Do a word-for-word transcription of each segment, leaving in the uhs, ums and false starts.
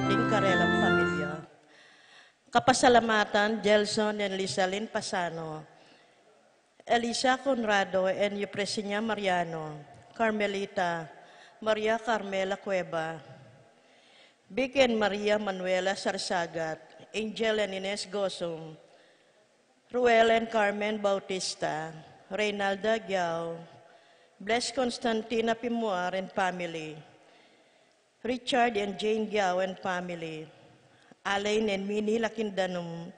Ing karelang pamilya. Kapasalamatan, Gelson and Lizalyn Pasano, Elisa Conrado and Eupresiña Mariano, Carmelita, Maria Carmela Cueva, Vic and Maria Manuela Sarsagat, Angel and Ines Gosum, Ruel and Carmen Bautista, Reynalda Giao, Bless Constantina Pimuar and family, Richard and Jane Giao and family, Alain and Minnie Lakindanum,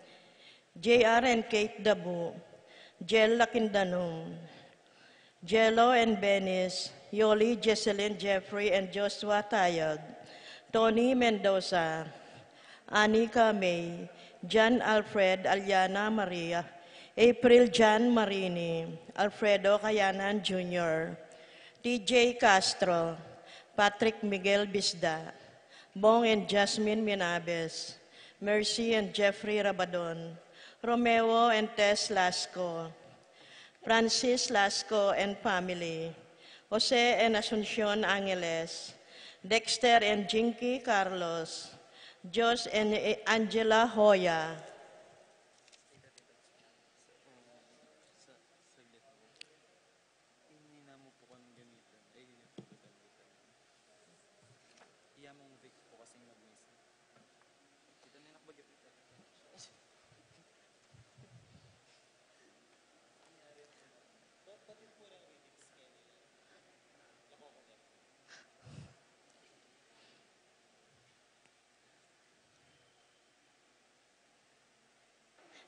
J R and Kate Dabu, Jel Lakindanum, Jello and Benis, Yoli, Jesselyn, Jeffrey, and Joshua Tayag, Tony Mendoza, Anika May, John Alfred, Aliana Maria, April John Marini, Alfredo Kayanan Junior, T J Castro, Patrick Miguel Bisda, Bong and Jasmine Minabes, Mercy and Jeffrey Rabadon, Romeo and Tess Lasco, Francis Lasco and family, Jose and Asuncion Angeles, Dexter and Jinky Carlos, Josh and Angela Hoya. Ini na mo po kung gamitan. Ay, iya po gamitan. Iya mong Vic po kasing mag-misa. Kita na yung nakabagay po.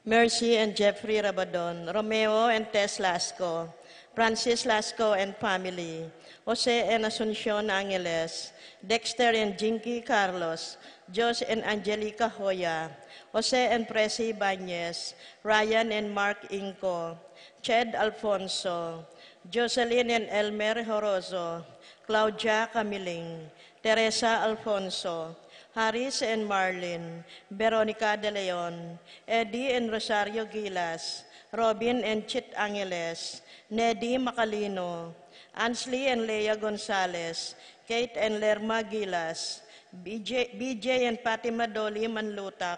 Mercy and Jeffrey Rabadon, Romeo and Tess Lasco, Francis Lasco and family, Jose and Asuncion Angeles, Dexter and Jinky Carlos, Josh and Angelica Hoya, Jose and Presi Ibanez, Ryan and Mark Inco, Ched Alfonso, Jocelyn and Elmer Horozo, Claudia Camiling, Teresa Alfonso, Haris and Marlin, Veronica De Leon, Eddie and Rosario Gilas, Robin and Chit Angeles, Nedi Macalino, Ansley and Lea Gonzalez, Kate and Lerma Gilas, B J, B J and Fatima Dolly Manlutak,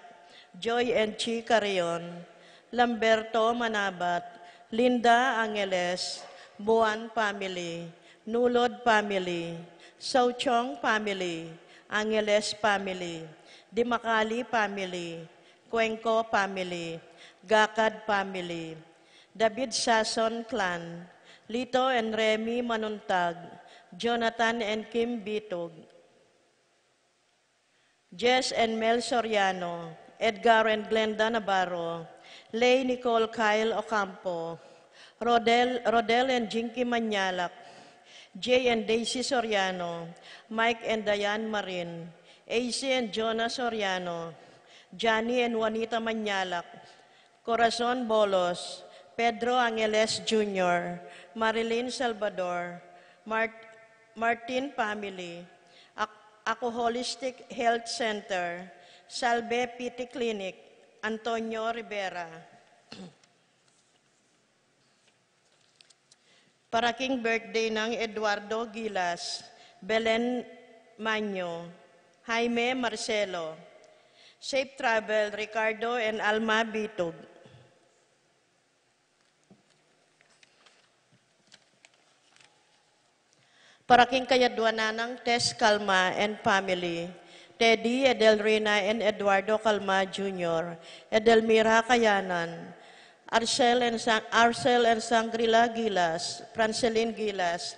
Joy and Chi Carrion, Lamberto Manabat, Linda Angeles, Buan family, Nulod family, Sauchong family, Angeles family, Dimacali family, Cuenco family, Gacad family, David Sason clan, Lito and Remy Manuntag, Jonathan and Kim Bitug, Jess and Mel Soriano, Edgar and Glenda Navarro, Lay Nicole Kyle Ocampo, Rodel, Rodel and Jinky Manyalak, Jay and Daisy Soriano, Mike and Diane Marin, A C and Jonah Soriano, Johnny and Juanita Manyalak, Corazon Bolos, Pedro Angeles Junior, Marilyn Salvador, Mart-, Martin family, Ac-, Aco Holistic Health Center, Salve P T Clinic, Antonio Rivera. Para king birthday nang Eduardo Gilas, Belen Manyo, Jaime Marcelo. Safe travel, Ricardo and Alma Bitug. Para king kayadwanan nang Tess Calma and family, Teddy, Edelrina and Eduardo Calma Junior, Edelmira Kayanan, Arcel and Sa-, Arcel and Sangrila Gilas, Francelin Gilas,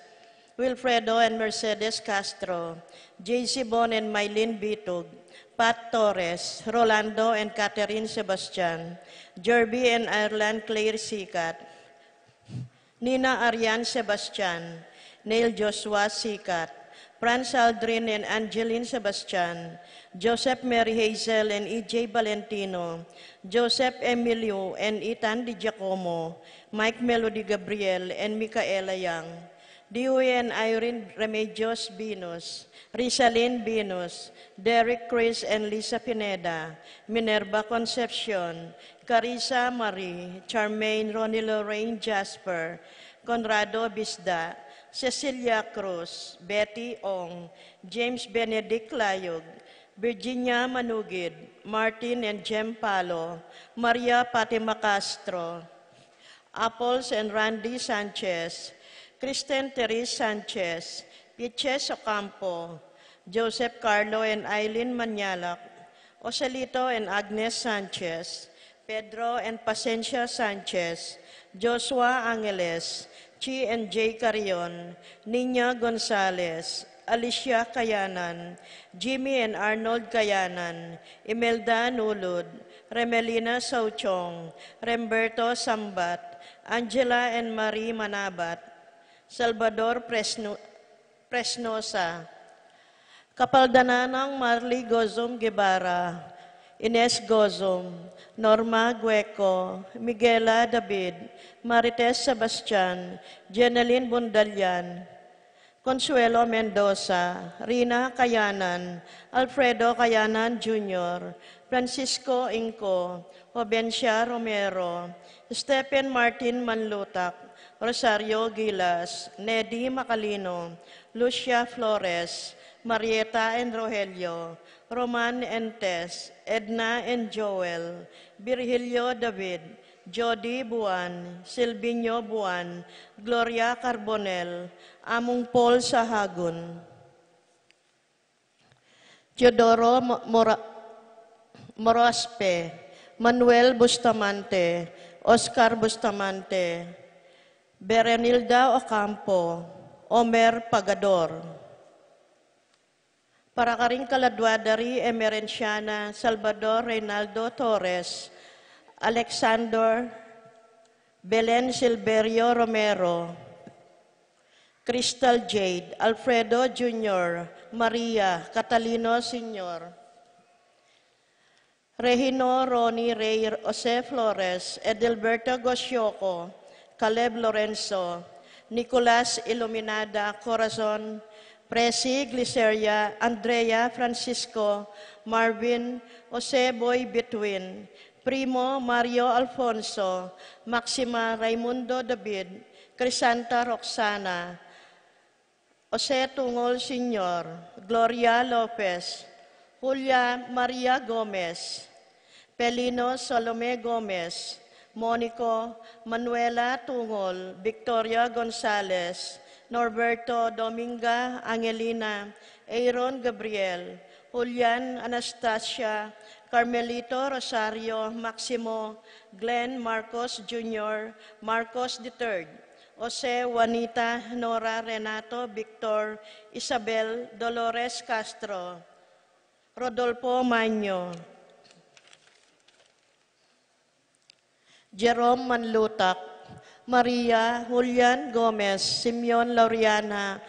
Wilfredo and Mercedes Castro, J C Bon and Mylene Bitug, Pat Torres, Rolando and Catherine Sebastian, Jerby and Ireland Claire Sikat, Nina Arian Sebastian, Neil Joshua Sikat, Franz Aldrin and Angeline Sebastian, Joseph Mary Hazel and E J Valentino, Joseph Emilio and Ethan Di Giacomo, Mike Melody Gabriel and Micaela Yang, Dewey and Irene Remedios Venus, Rizalyn Venus, Derek Chris and Lisa Pineda, Minerva Concepcion, Carissa Marie, Charmaine Ronnie Lorraine Jasper, Conrado Bisda, Cecilia Cruz, Betty Ong, James Benedict Layog, Virginia Manugid, Martin and Jem Palo, Maria Fatima Castro, Apples and Randy Sanchez, Kristen Therese Sanchez, Piches Ocampo, Joseph Carlo and Eileen Manyalak, Joselito and Agnes Sanchez, Pedro and Pasencia Sanchez, Joshua Angeles, Chi and Jay Carrion, Nina Gonzalez, Alicia Kayanan, Jimmy and Arnold Kayanan, Imelda Nulud, Remelina Sauchong, Remberto Sambat, Angela and Marie Manabat, Salvador Presno-, Presnosa, kapaldanan nang Marley Gozum Guevara, Ines Gozum, Norma Gueco, Miguela David, Marites Sebastian, Jeneline Bundalian, Consuelo Mendoza, Rina Kayanan, Alfredo Kayanan Junior, Francisco Inco, Jovencia Romero, Stephen Martin Manlutak, Rosario Gilas, Nedi Macalino, Lucia Flores, Marieta and Rogelio, Roman and Tess, Edna and Joel, Virgilio David, Jody Buan, Silvino Buan, Gloria Carbonel, Among Paul Sahagun, Teodoro Mo-, Mora-, Moraspe, Manuel Bustamante, Oscar Bustamante, Berenilda Ocampo, Omer Pagador. Para karing kaladua da ri Emerenciana Salvador Reynaldo Torres, Alexander Belen Silverio Romero, Crystal Jade, Alfredo Junior, Maria, Catalino Senior, Regino Ronnie Rey, Jose Flores, Edilberto Gosioco, Caleb Lorenzo, Nicolas Iluminada Corazon, Presi Gliceria, Andrea Francisco, Marvin, Jose Boy Between, Primo Mario Alfonso, Maxima Raimundo David, Crisanta Roxana, Jose Tungol Senior, Gloria Lopez, Julia Maria Gomez, Pelino Salome Gomez, Monico, Manuela Tungol, Victoria Gonzalez, Norberto Dominga Angelina, Aaron Gabriel, Julian Anastasia, Carmelito Rosario, Maximo, Glenn Marcos Junior, Marcos the third, Jose, Juanita, Nora, Renato, Victor, Isabel, Dolores Castro, Rodolfo Maño, Jerome Manlutak, Maria, Julian Gomez, Simeon Laureana,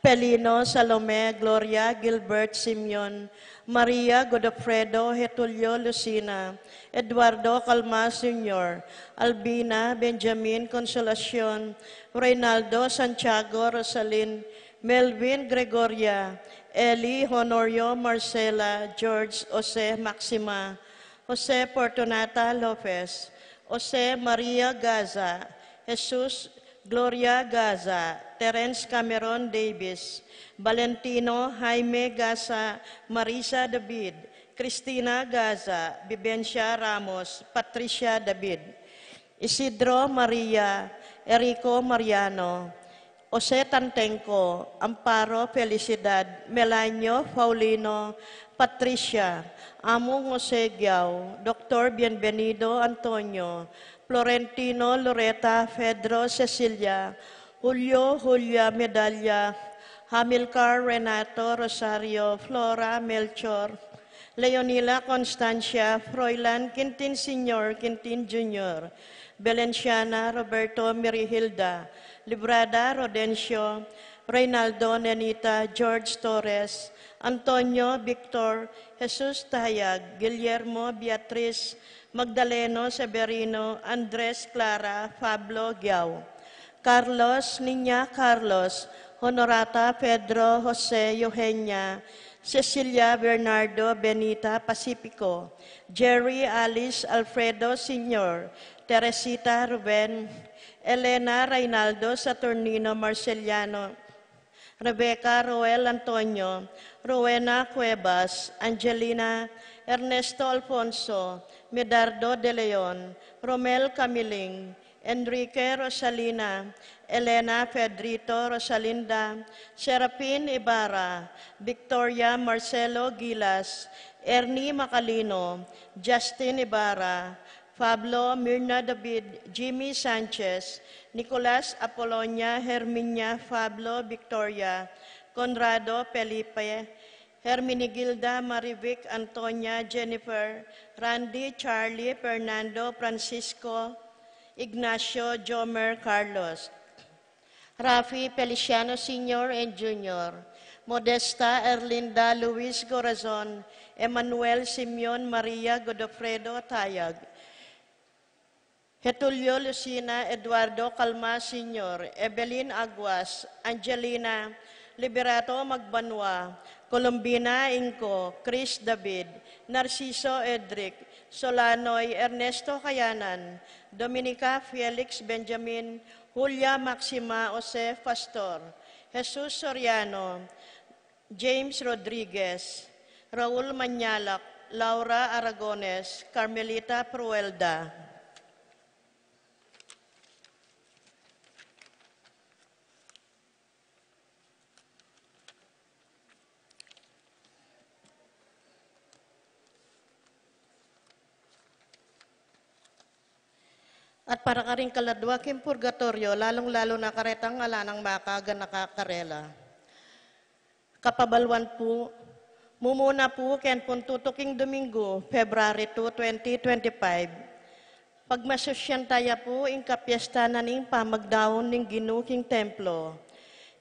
Pelino Salome, Gloria Gilbert Simeon, Maria Godofredo, Getulio Lucina, Eduardo Calma Senior, Albina, Benjamin, Consolacion, Reynaldo, Santiago, Rosalin, Melvin, Gregoria, Eli, Honorio, Marcela, George, Jose, Maxima, Jose Fortunata Lopez, Jose Maria Gaza, Jesus, Gloria Gaza, Terence Cameron Davis, Valentino Jaime Gaza, Marisa David, Cristina Gaza, Vivencia Ramos, Patricia David, Isidro Maria, Erico Mariano, Jose Tantengco, Amparo Felicidad, Melanio Paulino, Patricia, Among Jose Giao, Doctor Bienvenido Antonio, Florentino Loreta, Pedro Cecilia, Julio Julia Medalla, Hamilcar Renato Rosario, Flora Melchor, Leonila Constancia, Froilan Quintin Senior, Quintin Junior, Valenciana Roberto, Mirihilda, Librada Rodencio, Reynaldo Nenita, George Torres, Antonio Victor, Jesus Tayag, Guillermo Beatriz, Magdaleno Severino, Andres Clara, Pablo Giao, Carlos, Niña Carlos, Honorata Pedro, Jose Eugenia, Cecilia Bernardo, Benita Pacifico, Jerry Alice Alfredo Senior, Teresita Ruben, Elena Reynaldo Saturnino Marceliano, Rebecca Roel Antonio, Rowena Cuevas, Angelina, Ernesto Alfonso, Medardo de Leon, Romel Camiling, Enrique Rosalina, Elena Pedrito Rosalinda, Serafin Ibarra, Victoria Marcelo Gilas, Ernie Macalino, Justin Ibarra, Pablo Mirna David, Jimmy Sanchez, Nicolas Apolonia Herminia Pablo Victoria, Conrado Felipe, Herminigilda Marivic Antonia Jennifer, Randy Charlie Fernando Francisco, Ignacio Jomer Carlos, Rafi Feliciano Senior and Junior, Modesta Erlinda Luis Corazon, Emmanuel Simeon Maria Godofredo Tayag, Getulio Lucina Eduardo Calma Senior, Evelyn Aguas, Angelina Liberato Magbanua, Colombina Inco, Chris David, Narciso Edric, Solanoy Ernesto Kayanan, Dominica Felix Benjamin, Julia Maxima Jose Pastor, Jesus Soriano, James Rodriguez, Raul Mañalak, Laura Aragones, Carmelita Pruelda. At para karing kaladua king purgatoryo, lalung-lalu na karetang ala nang makaganaka karela. Kapabaluan pu, mumuna pu keng puntutuking Domingo, February two, twenty twenty-five, pagmasusyan taya pu ing kapiesta na ning pamagdaun ning Ginu king templo.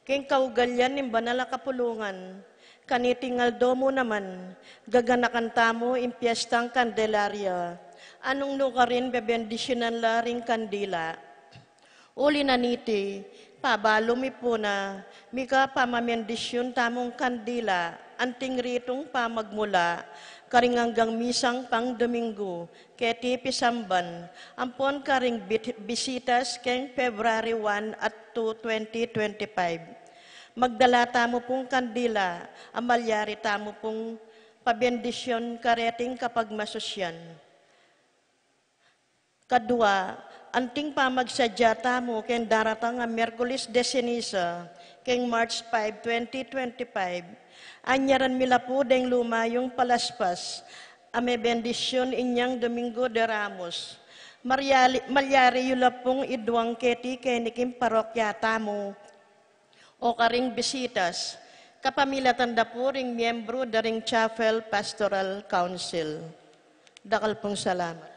King kaugalian ning banal a kapulungan, kaniting aldo mu naman, gaganakan tamu ing piestang Candelaria. Nung nu karin bebendisyunan la ring kandila. Uli na niti, pabalu mi pu na, mika pamabendisyun tamung kandila, anting ritung pamagmula, karing anggang misang pang Domingo, keti pisamban, ampon karing bit-, bisitas keng February one at two, twenty twenty-five. Magdala tamu pung kandila, a malyari tamu pung pabendisyun kareting kapagmasusyan. Kadua, anting pamagsadya tamu keng daratang a Miyerkules de Ceniza, keng March five, twenty twenty-five, anyaran mi la pu deng lumayung palaspas a mebendisyun inyang Domingo de Ramos. Maryali-, malyari yu la pung iduang keti keni king parokya tamu o karing bisitas, kapamilatan da pu ring miyembru da ring Chapel Pastoral Council. Dakal pung salamat.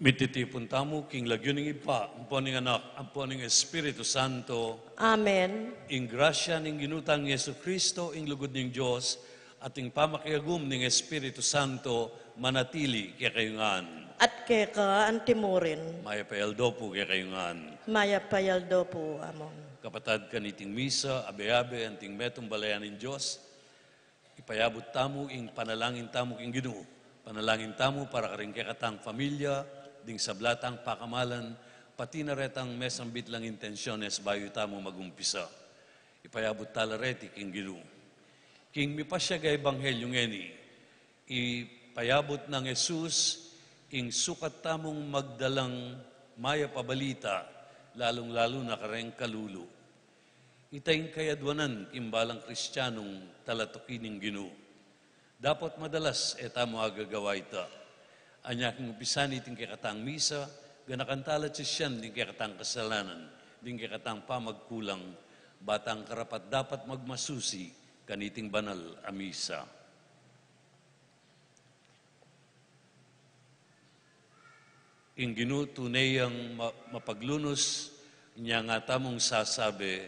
Mititipun tamu king lagyu ning Ibpa, ampo ning Anak, ampo ning Espiritu Santo. Amen. Ing grasya ning Ginu tang Jesucristo, ing lugud ning Dios, at ing pamakiagum ning Espiritu Santo, manatili kekayu ngan. At keka antimurin. Mayap a aldo pu kekayu ngan. Mayap a aldo pu, Among. Kapatad, kaniting misa abe-abe anting metung balayan ning Dios, ipayabut tamu ing panalangin tamu king Ginu. Panalangin tamu para karing kekatang familia, ding sabla tang pakamalan, pati na retang mesambit lang intensyones bayu tamu magumpisa. Ipayabut tala reti king Ginu. King mipasiag a ebanghelyu ngeni, ipayabut nang Jesus ing sukat tamung magdalang mayap a balita, lalung-lalu na kareng kalulu. Ita ing kayadwanan king balang Kristianung talatuki ning Ginu. Dapot madalas e tamu agagawa ita. Anya king umpisa niting kekatang misa, ganakan tala sisian ding kekatang kasalanan, ding kekatang pamagkulang, ba tang karapat-dapat magmasusi kaniting banal a misa. Ing Ginu tune yang ma-, mapaglunus, inya nga tamung sasabi,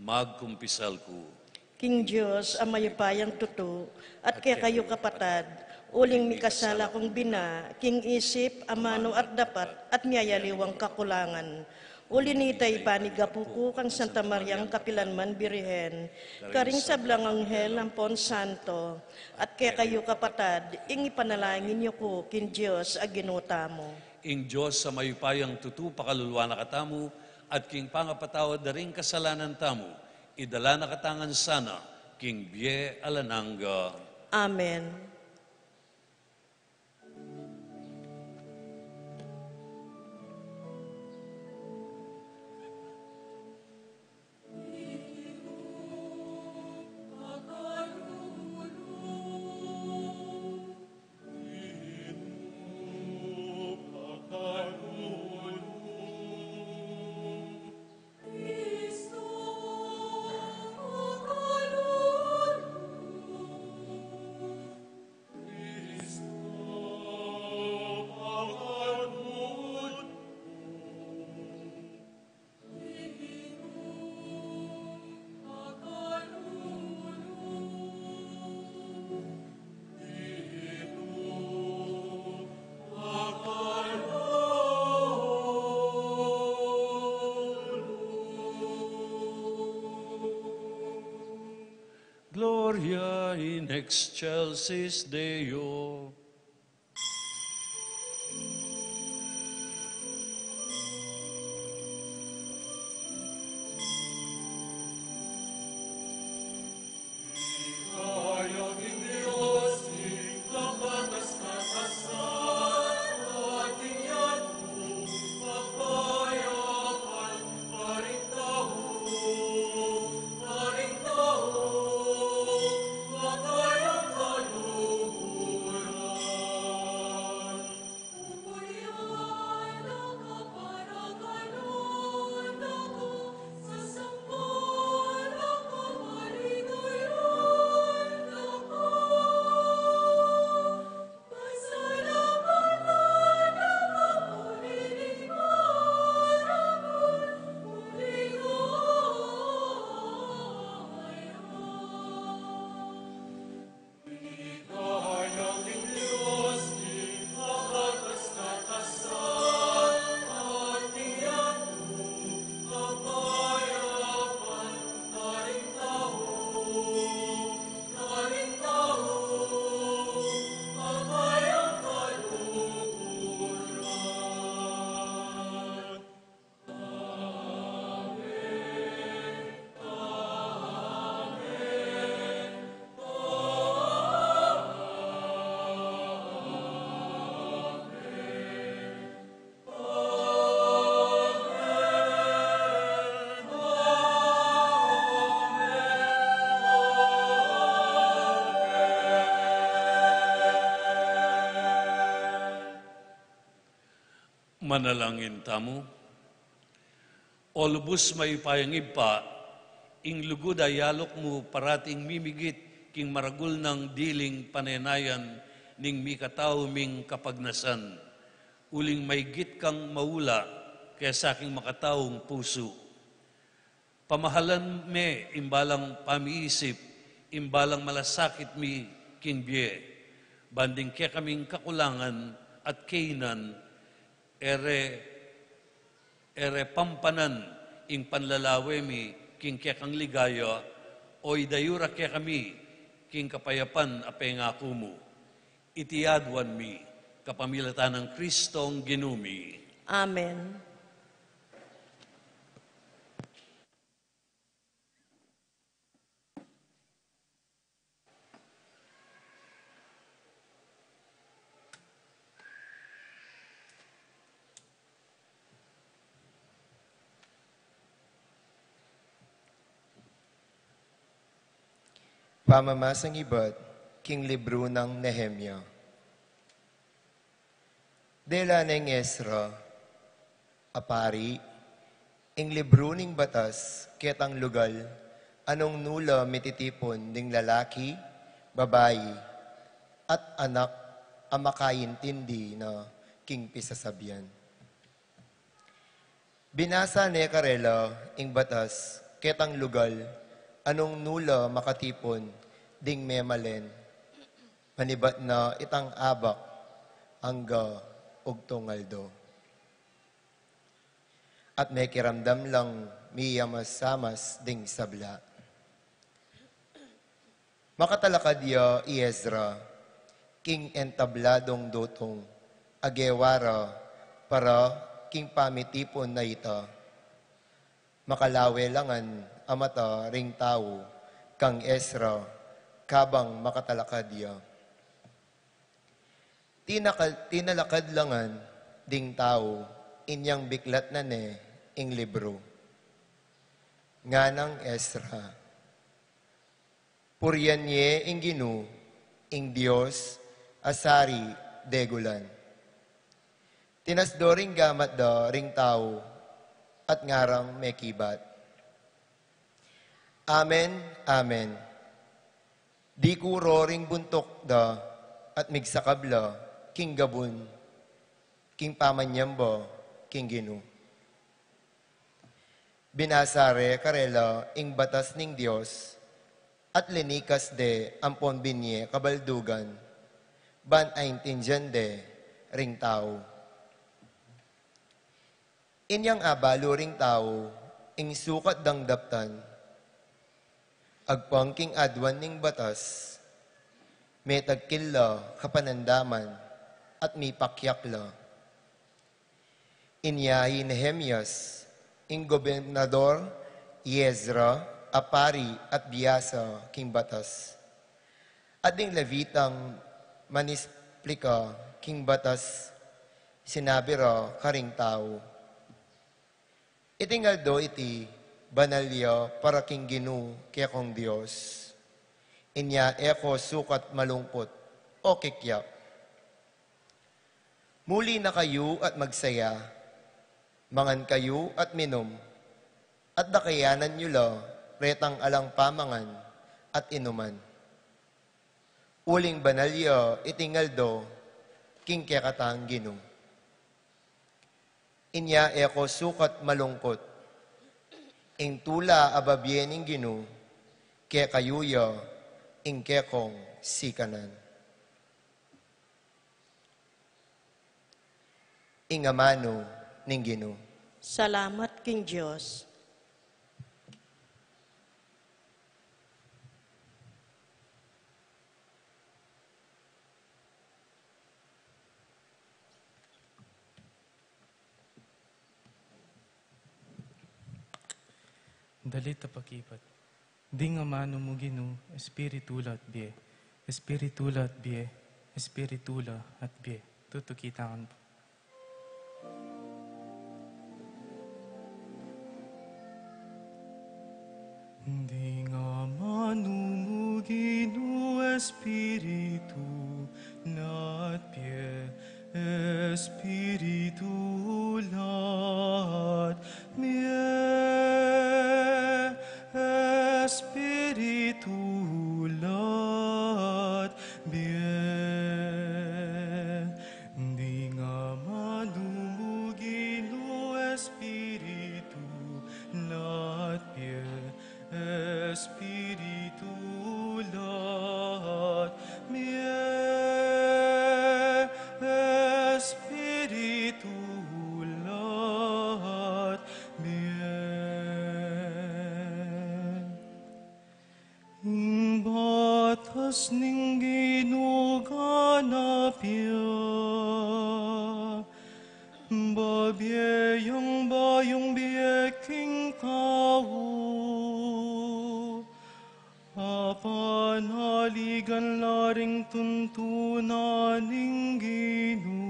"Magkumpisal ku king Dios a mayupayang tutu, at kekayu kapatad, uling mikasala kung bina, king isip, amanu at dapat, at miyayaliwang kakulangan. Uli nita ipanigapu ku kang Santa Mariang kapilanman Birhen, karing sablang anghel ampon santo, at kekayu kapatad, ing ipanalangin yu ku king Dios a Ginu tamu." Ing Dios a mayupayang tutu pakaluluan na katamu, at king pangapatawad da ring kasalanan tamu, idala na kata ngan sana king bie alang angga. Amen. Gloria in excelsis Deo. Manalangin tamu. O lubus mayupayang Ibpa, ing lugud a yaluk mu parating mimigit king maragul nang diling panenayan ning mikatau ming kapagnasan. Uling maigit kang maula kesa king makataung pusu. Pamahalan me ing balang pamiisip, ing balang malasakit mi king bie, ban ding kekaming kakulangan at kainan, e re, e re pampanan ing panlalawe mi king kekang ligaya, o idayu ra kekami king kapayapan a pengaku mu. Iti aduan mi kapamilatan nang Kristong Ginu mi. Amen. Pamamasang ibat king libru nang Nehemia. Dela neng Ezra a pari ing libru ning batas ketang lugal a nung nu la mititipun ding lalaki, babai, at anak a makaintindi na king pisasabian. Binasa ne karela ing batas ketang lugal a nung nu la makatipun ding memalen, manibat na itang abak angga ugtung aldo. At mekiramdam lang miyamas-yamas ding sabla. Makatalakad ya i Ezra king entabladung dutung a gewa ra para king pamitipun a ita. Makalawe la ngan a mata ring tau kang Ezra kabang makatalakad ya. Tinakal-, tinalakad la ngan ding tau inyang biklat na ne ing libru. Nganang Ezra, "Purian ye ing Ginu, ing Dios a sari degulan." Tinasdo ring gamat da ring tau at ngarang mekibat, "Amen, amen." Diku ro ring buntuk da at migsakab la king gabun, king pamanyamba king Ginu. Binasa re karela ing batas ning Dios, at linikas de ampon binie kabaldugan, ban aintindian de ring tau. Inyang abalu ring tau ing sukat dang daptan, agpang king aduan ning batas, metagkil la kapanandaman at mipakyak la. Inya i Nehemias, ing gobernador, i Ezra a pari at biasa king batas, at ding Levitang manisplika king batas, sinabi ra karing tau, "Iting aldo iti banal ya para king Ginu kekong Dios. Inya e ko sukat malungkut o kikyak. Muli na kayu at magsaya, mangan kayu at minum, at dakayanan yu la retang alang pamangan at inuman. Uling banal ya iting aldo king kekatang Ginu. Inya e ko sukat malungkut. Ing tula a babie ning Ginu kekayu ya ing kekong sikanan." Ing amanu ning Ginu. Salamat king Dios. Dalit a pakibat. Ding amanu mu Ginu, Espiritu la at bie. Espiritu la at bie. Espiritu la at bie. Tutuki tamu pu. Ding amanu mu Ginu, Espiritu la at bie. Espiritu la at bie. Espiritu la at bie. Ding amanu Espiritu, la't bie, Espiritu, la't bie, Espiritu, la't bie. Ing batas ning Ginu ganap ya, babie yang bayung bie king tau, apanaligan la ring tuntunan ning Ginu.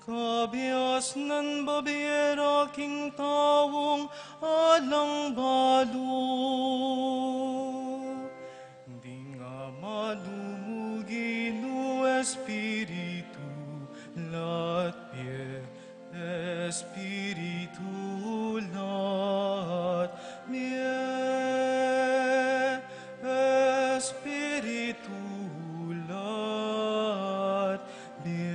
Kabiasnan babie ra king taung alang balu. Ding amanu mu Ginu Espiritu, la't bie, Espiritu, la't bie, Espiritu, la't bie.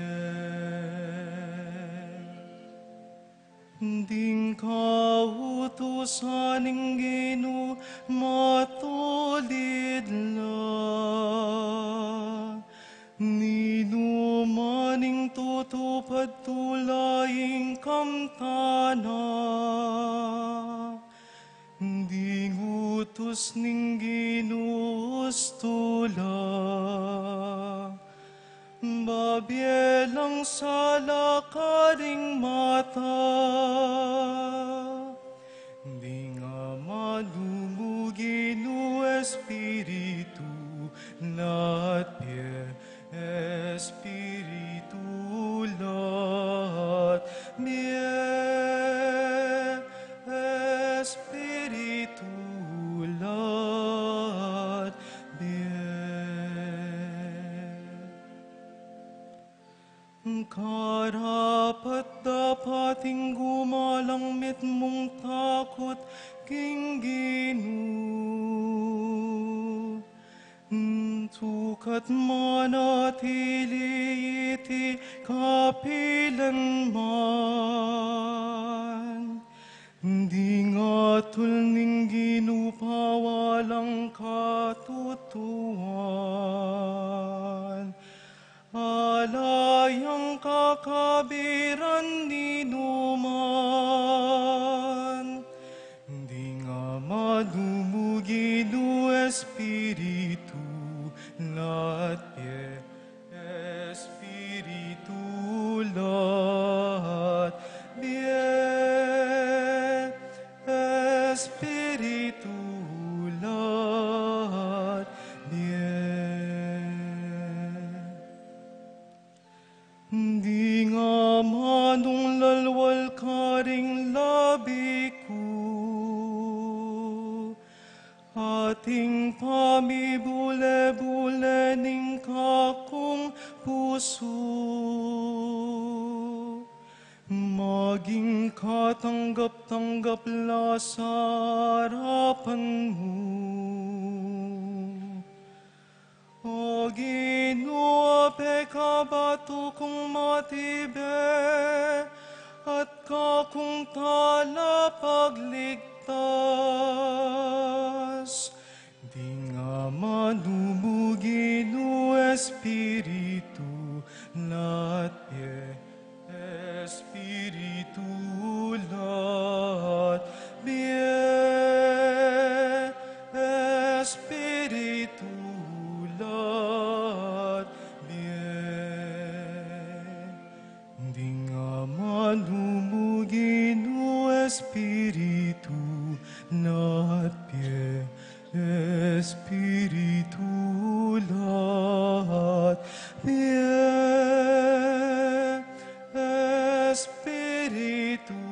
Ding kautusan ning Ginu matulid la. Ninuman ing tutupad tula ing kamtan na. Ding utus ning Ginu ustu la. Babie lang sala karing mata. Ding amanu mu Ginu Espiritu, la't bie, Espiritu, la't bie, Espiritu, la't bie. Karapat-dapat ing gumalang mitmung takut king Ginu. Tukat manatili iti kapilan man. Ding atul ning Ginu pawalang katutuan. Ala yang kakabiran ninuman. Ding amanu mu Ginu Espiritu, la't bie, Espiritu, la't bie, Espiritu, la't bie. Ding amanung lalwal karing labi ku. Ating pamibule-bule ning kakung pusu. Maging katanggap-tanggap la sa arapan mu. O Ginu, a pekabatu kung matibe, at kakung talapagligtas. Ding amanu mu Ginu Espiritu, la't bie, Espiritu, la't bie, Espiritu, la't bie. Ding amanu mu Ginu Espiritu, la't bie, Espiritu, la't bie, Espiritu,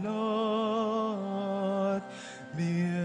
la't bie.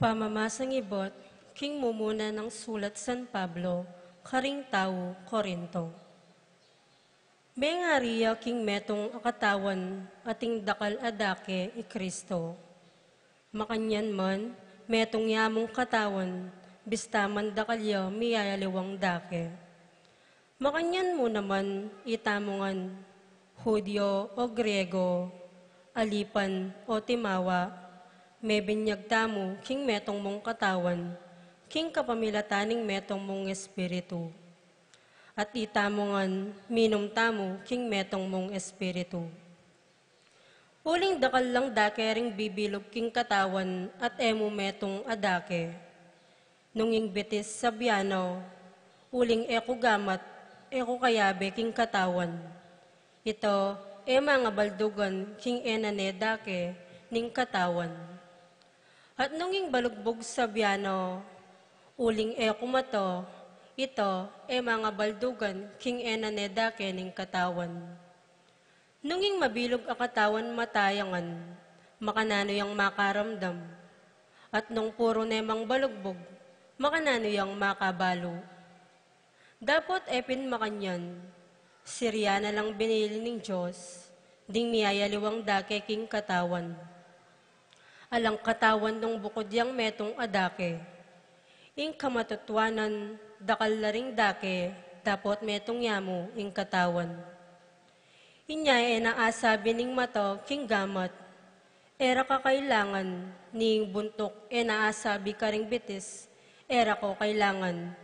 Pamamasang ibot King mumuna nang sulat San Pablo karing tau Corinto. Mengari ya king metung a katawan ating dakal a dake i Kristo. Makanyan man, metung ya mung katawan, bista man dakal ya miyayaliwang dake. Makanyan mu naman, itamu ngan, Hudyo o Griego, alipan o timawa, mebinyag tamu king metung mung katawan, king kapamilatan ning metung mung espiritu. At itamu ngan, minum tamu king metung mung espiritu. Uling dakal lang dake ring bibilug king katawan at e mu metung a dake. Nung ing bitis sabyan no, uling e ku gamat, e ku kayabe king katawan. Ita e mangabaldugan king e na ne dake ning katawan. At nung ing balugbug sabyan no, uling e ku mata, ita e mangabaldugan king e na ne dake ning katawan. Nung ing mabilug a katawan mata ya ngan, makananu yang makaramdam? At nung puru ne mang balugbug, makananu yang makabalu? Dapot e pin makanyan, sirya na lang binili ning Dios ding miyayaliwang dake king katawan. Alang katawan nung bukud yang metung a dake. Ing kamatutuanan, dakal la ring dake, dapot metung ya mu ing katawan. Inya e na asabi ning mata king gamat, "E ra ka kailangan," ning buntuk e na asabi karing bitis, "E ra ko kailangan."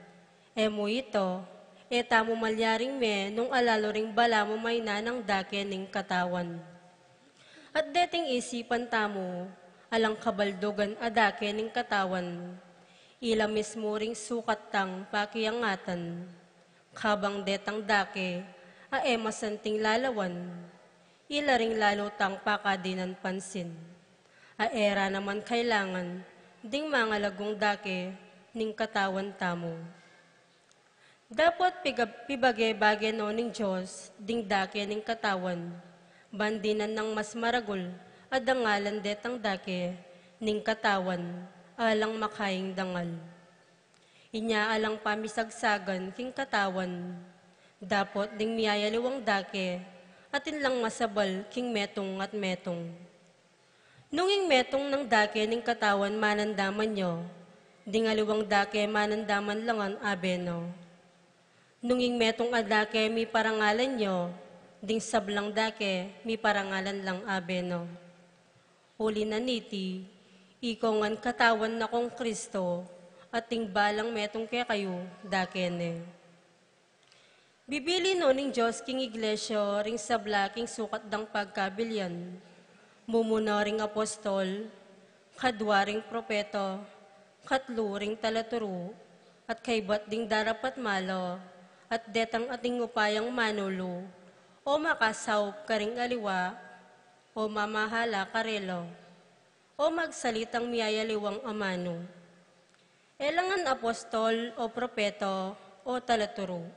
E mu ita, e tamu malyaring me nung alalu ring balamu mayna nang dake ning katawan. At deting isipan tamu, alang kabaldugan a dake ning katawan, ila mismu ring sukat tang pakiangatan. Kabang detang dake a e masanting lalawan, ila ring lalu tang pakadinan pansin, a e ra naman kailangan ding mangalagung dake ning katawan tamu. Dapot piga-, pibage-bage no ning Dios ding dake ning katawan, ban dinan nang mas maragul a dangalan detang dake ning katawan, alang makaing dangal. Inya alang pamisagsagan king katawan, dapot ding miyayaliwang dake, atin lang masabal king metung at metung. Nung ing metung nang dake ning katawan manandaman ya, ding aliwang dake manandaman la ngan abe na. Nung ing metung a dake miparangalan ya, ding sablang dake miparangalan lang abe na. Uli na niti, ikayu ngan katawan na kong Kristo, at ding balang metung kekayu dake ne. Bibili no ning Dios king iglesia ring sabla king sukat dang pagkabilian. Mumuna ring apostol, kadwa ring propeta, katlu ring talaturu, at kaybat ding darapat mala, at detang ating upayang manulu, o makasaup karing aliwa, o mamahala karela, o magsalitang miyayaliwang amanu. E la ngan apostol o propeta o talaturu.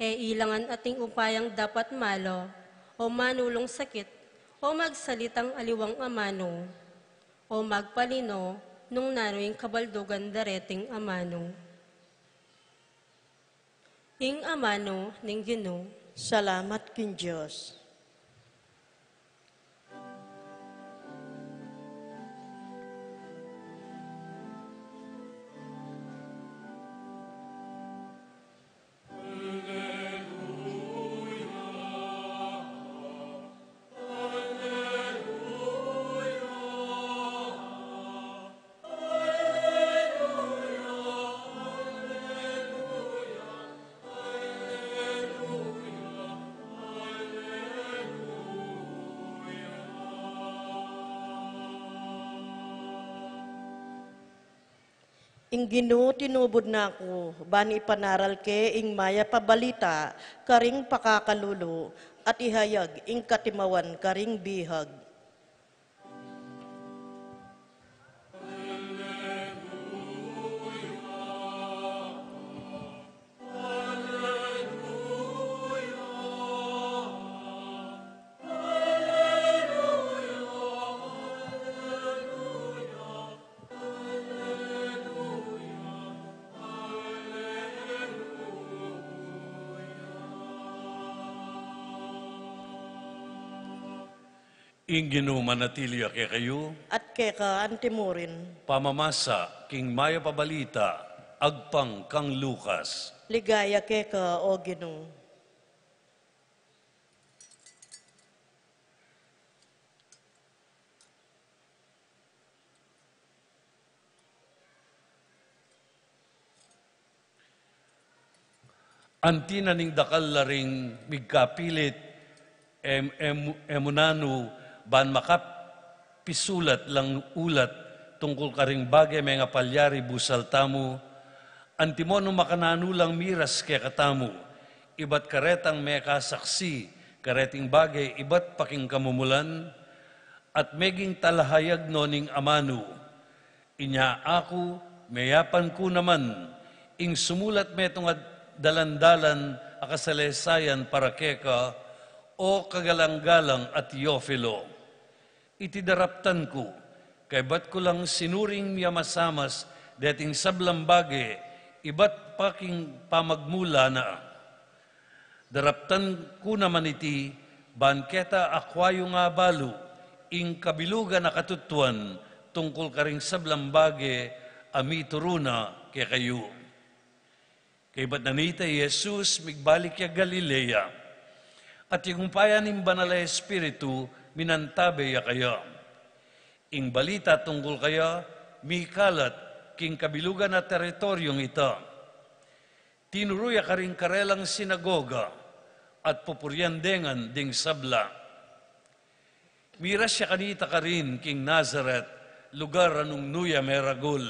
E ila ngan ating upayang dapat mala, o manulung sakit, o magsalitang aliwang amanu, o magpalino nung nanu ing kabaldugan dareting amanu. Ing amanu ning Ginu. Salamat king Dios. Ing Ginu tinubud na ku, ban ipanaral ke ing mayap a balita karing pakakalulu, at ihayag ing katimawan karing bihag. Ing Ginu manatili ya kekayu. At keka antimurin. Pamamasa king mayap a balita agpang kang Lucas. Ligaya keka, O Ginu. Anti na ning dakal la ring migkapilit, em-, em-, e mu nanu ban makapisulat lang ulat tungkul karing bage mengapalyari busal tamu, antimo nung makananu lang miras kekatamu, ibat karetang mekasaksi kareting bage ibat pa king kamumulan, at meging talahayag no ning amanu. Inya aku, meyapan ku naman ing sumulat metung a dalan-dalan a kasalesayan para keka, o kagalang-galang a Teofilo. Iti daraptan ku, kaybat ku lang sinuring ya masamas deting sablang bage ibat pa king pamagmula na. Daraptan ku naman iti, ban keta akwa yu nga balu ing kabilugan a katutuan tungkul karing sablang bage a mituru na kekayu. Kaybat na nita i Jesus migbalik ya Galilea, at igumpaya ning Banal a Espiritu minantabe ya kaya. Ing balita tungkul kaya mikalat king kabilugan a teritoryung ita. Tinuru ya karing karelang sinagoga, at pupurian de ngan ding sabla. Miras ya kanita karin king Nazaret, lugar a nung nu ya meragul.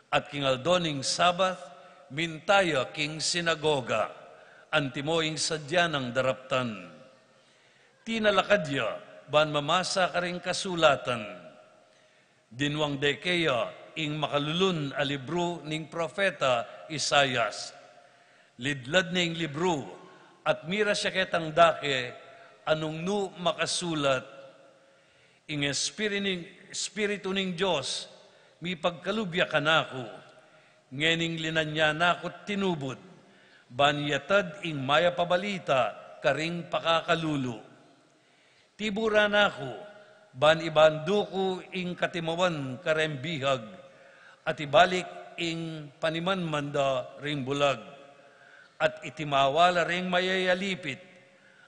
At king aldo ning Sabat, minta ya king sinagoga, antimo ing sadya nang daraptan. Tinalakad ya ban mamasa karing kasulatan. Dinuang de keya ing makalulun a libru ning propeta Isaias. Lidlad ne ing libru, at miras ya ketang dake a nung nu makasulat, ing Espiri-, ning, Espiritu ning Dios mipagkalub ya kanaku, ngening linan ya naku tinubud, ban yatad ing mayap a balita karing pakakalulu. Tiburan na ku, ban ibandu ku ing katimawan kareng bihag, at ibalik ing panimanman da ring bulag, at itimawa la ring mayayalipit,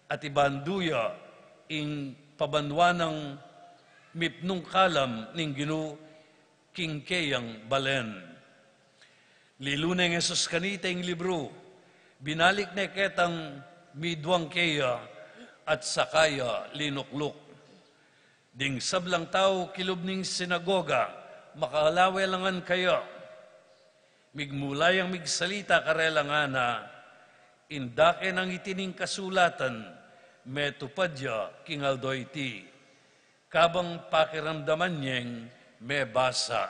at ibandu ya ing pabanua nang mipnung kalam ning Ginu king keyang balen. Lilu neng Jesus kanita ing libru, binalik ne ketang miduang keya, at saka ya linukluk. Ding sablang tau kilub ning sinagoga, makalawe la ngan kaya. Migmula yang migsalita karela ngana, ing dake nang iti ning kasulatan, metupad ya king aldo iti. Kabang pakiramdaman yeng mebasa.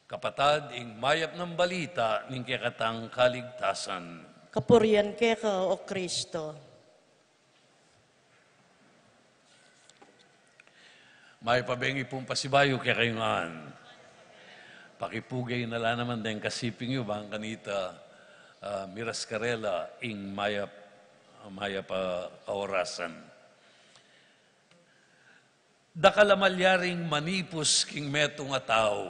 Kapatad, ing mayap nang balita ning kekatang kaligtasan. Kapurian keka, O Kristo. Mayap a bengi pung pasibayu kekayu ngan. Pakipugay na la naman deng kasiping yu, bang kanita, ah, miras karela ing mayap, mayap a kaorasan. Dakal a malyaring manipus king metung a tau.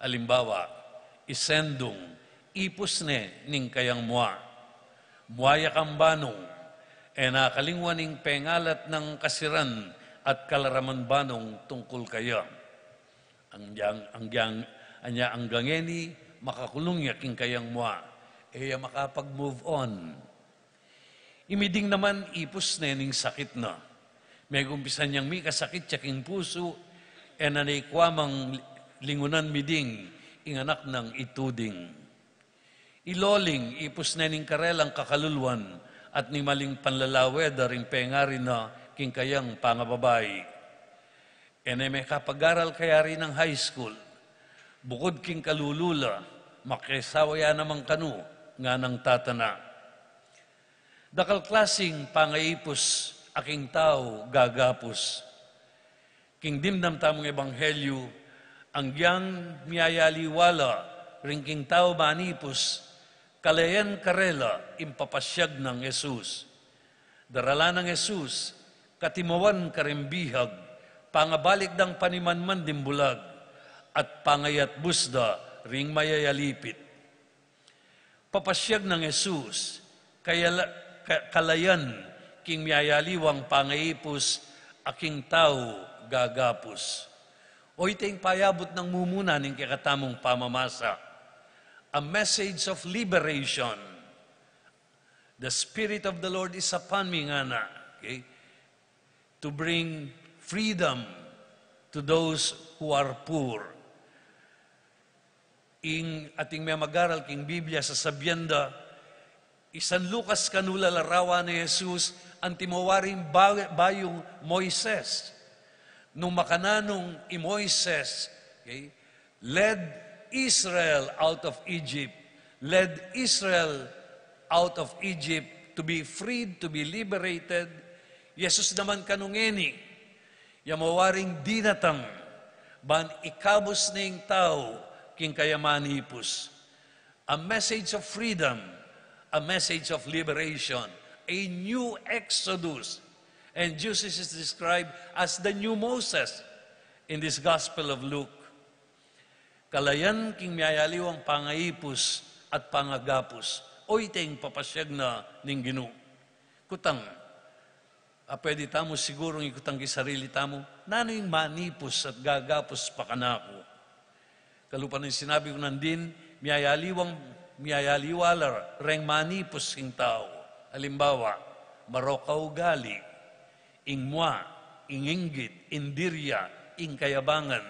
Alimbawa, i Sendung, ipus ne ning kayang mua. Mua ya kang Banung, e na kalingwan ing pengalat nang kasiran at kalaraman Banung tungkul kaya. Anggyang, anggyang, anya anggang ngeni, makakulung ya king kayang mua. E ya makapag-move on. I Miding naman, ipus ne ning sakit na. Megumpisan yang mikasakit ya king pusu, e na ne ikua mang lingunan Miding, ing anak nang i Tuding. I Loling, ipus ne ning karelang kakaluluan, at ning maling panlalawe da ring pengari na king kayang pangababai. E ne mekapag-aral kayari nang high school. Bukud king kalulu la, makesawa ya naman kanu, nganang tata na. Dakal klasing pangaipus a king tau gagapus. King dimdam tamung ebanghelyu, anggyang miyayaliwa la ring king tau manipus, kaleyan karela ing papasyag nang Jesus. Daralan nang Jesus katimawan karing bihag, pangabalik dang panimanman ding bulag, at pangayatbus da ring mayayalipit. Papasyag nang Jesus, kayala-, ka-, kalayan king miyayaliwang pangaipus a king tau gagapus. O ita ing payabut nang mumuna ning kekatamung pamamasa. A message of liberation. The Spirit of the Lord is upon me, ngana. Okay? To bring freedom to those who are poor. Ing ating memagaral king Biblia, sasabian da, i San Lucas kanu la larawan i Jesus, anti mo waring ba-, bayung Moises. Nung makananu i Moises, okay, led Israel out of Egypt, led Israel out of Egypt to be freed, to be liberated, i Jesus naman kanu ngeni, ya mo waring dinatang ban ikabus ning tau king kaya manipus. A message of freedom, a message of liberation, a new Exodus. And Jesus is described as the new Moses in this Gospel of Luke. Kalayan king miyayaliwang pangaipus at pangagapus. O ita ing papasyag na ning Ginu. Kutang, a pwede tamu sigurung ikutang king sarili tamu, nanu ing manipus at gagapus pa kanaku? Kalupa ning sinabi ku nandin, miyayaliwang, miyayaliwa la reng manipus king tau. Halimbawa, marok a ugali, ing mua, ing inggit, indirya, ing kayabangan.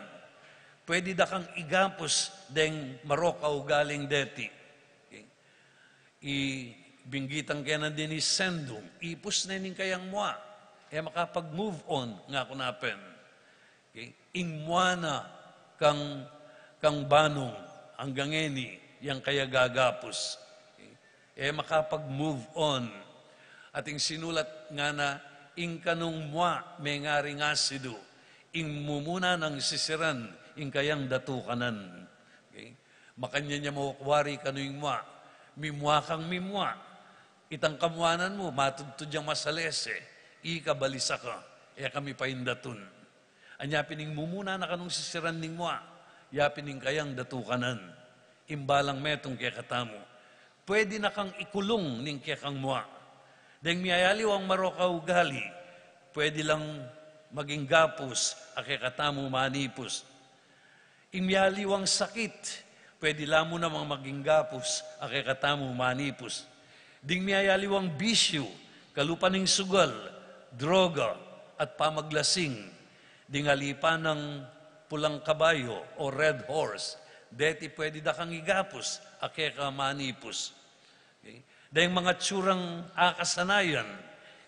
Pwede da kang igapus deng marok a ugaling deti. Okay? Ibinggit ke nandin i Sendung, ipus ne ning kayang mua. E makapag-move on, ngaku na pin. Okay? Ing mua na kang, kang Banung, anggang ngeni, yang kaya gagapus. Okay? E makapag-move on. At ing sinulat ngana, ing kanung mua, mengaring asidu, ing mumuna nang sisiran, ing kayang datukanan. Okay? Makanyan ya mo wari kanu ing mua. Mimua kang mimua. Itang kamuanan mu, matudtud yang masalese. Ika balisa ka, e ka mipaindatun. Anya pin ing mumuna na kanung sisiran ning mua, ya pin ing kayang datukanan. Imbalang metung kekatamu. Pwede na kang ikulung ning kekang mua. Deng miyayaliwang marok a ugali, pwede lang maging gapus a kekatamu manipus. Ing miyayaliwang sakit, pwede la mu namang maging gapus a kekatamu manipus. Ding miyayaliwang bisyu, kalupa ning sugal, droga, at pamaglasing. Ding alipan nang pulang kabayo o Red Horse, deti pwede da kang igapus a keka manipus. Okay? Deng mga tsurang akasanayan,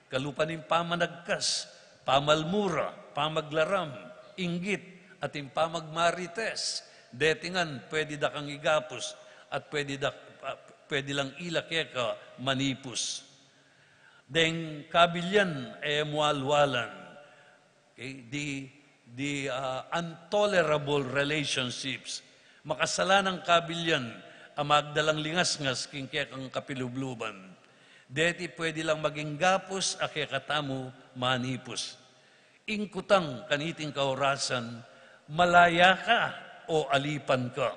kalupa ning pamanagkas, pamalmura, pamaglaram, inggit, at ing pamagmarites, deti ngan pwede da kang igapus at pwede da, ah, pwede lang ila keka manipus. Deng kabilyan, e mu alwalan. Okay? The, the, ah, intolerable relationships. Makasalanang kabilyan a magdalang lingasngas king kekang kapilubluban. Deti pwede lang maging gapus a kekatamu manipus. Ing kutang kaniting kaurasan, malaya ka o alipan ka?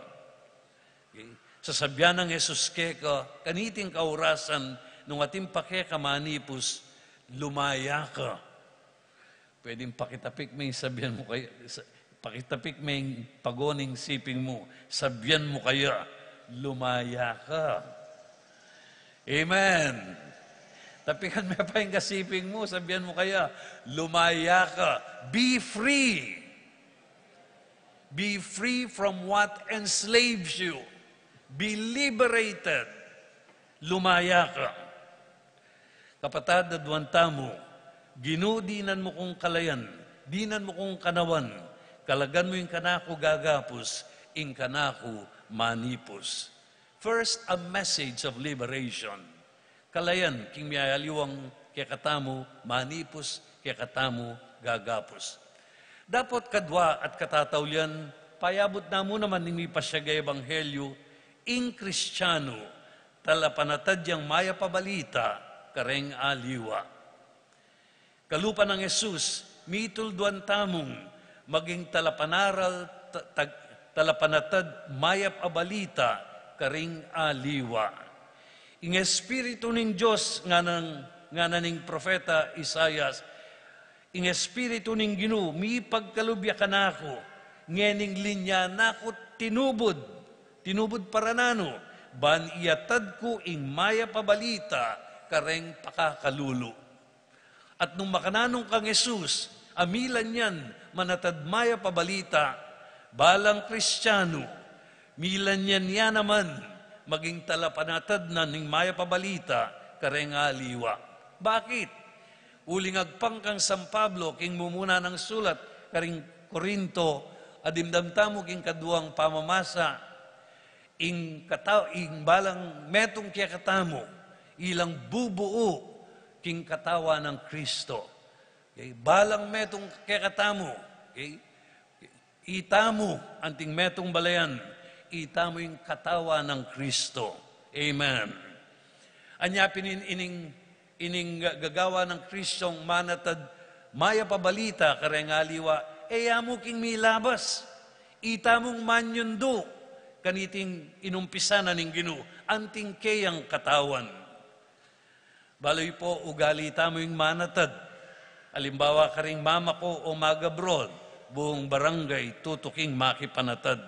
Okay? Sasabian nang Jesus keka, kaniting kaurasan, nung atin pa keka manipus, lumaya ka. Pwedeng pakitapik me ing sabian mu kaya, sa-, pakitapik me ing pagoning siping mu, sabian mu kaya, lumaya ka. Amen. Tapikan me pa ing kasiping mu, sabian mu kaya, lumaya ka. Be free. Be free from what enslaves you. Be liberated. Lumaya ka. Kapatad, aduan tamu, Ginu, dinan mu kung kalayan, dinan mu kung kanawan, kalagan mu ing kanaku gagapus, ing kanaku manipus. First, a message of liberation. Kalayan king miyayaliwang kekatamu manipus, kekatamu gagapus. Dapot kadua at katataulian, payabut na mu naman ning mipasyag a ebanghelyu, ing Kristianu, talapanatad yang mayap a balita kareng aliwa. Kalupa nang Jesus, mitulduan tamung maging talapanaral, ta-, tag-, talapanatad mayap a balita karing aliwa. Ing Espiritu ning Dios, ngana, ngana ning propeta Isaias, ing Espiritu ning Ginu mipagkalub ya kanaku, ngening linya na ku tinubud, tinubud para nanu, ban iatad ku ing mayap a balita kareng pakakalulu. At nung makananu kang Jesus, a milan yan manatad mayap a balita, balang Kristianu, milan yan ya naman maging talapanatad na ning mayap a balita kareng aliwa. Bakit? Uling agpang kang San Pablo king mumuna nang sulat karing Corinto, adimdam tamu king kaduang pamamasa, ing kata-, ing balang metung kekatamu, ilang bubuu king katawan nang Kristo. Okay? Balang metung kekatamu, okay? Itamu, anting metung balayan, itamu ing katawan nang Kristo. Amen. Anya pin in-, ining, ining ga-, gagawa nang Kristong manatad mayap a balita kareng aliwa, e ya mu king milabas. Itamung manyundu kaniting inumpisa na ning Ginu, anting keyang katawan. Balu pu, ugali tamu ing manatad. Alimbawa, karing mama ku o mag-abroad, buung barangay tutuking makipanatad.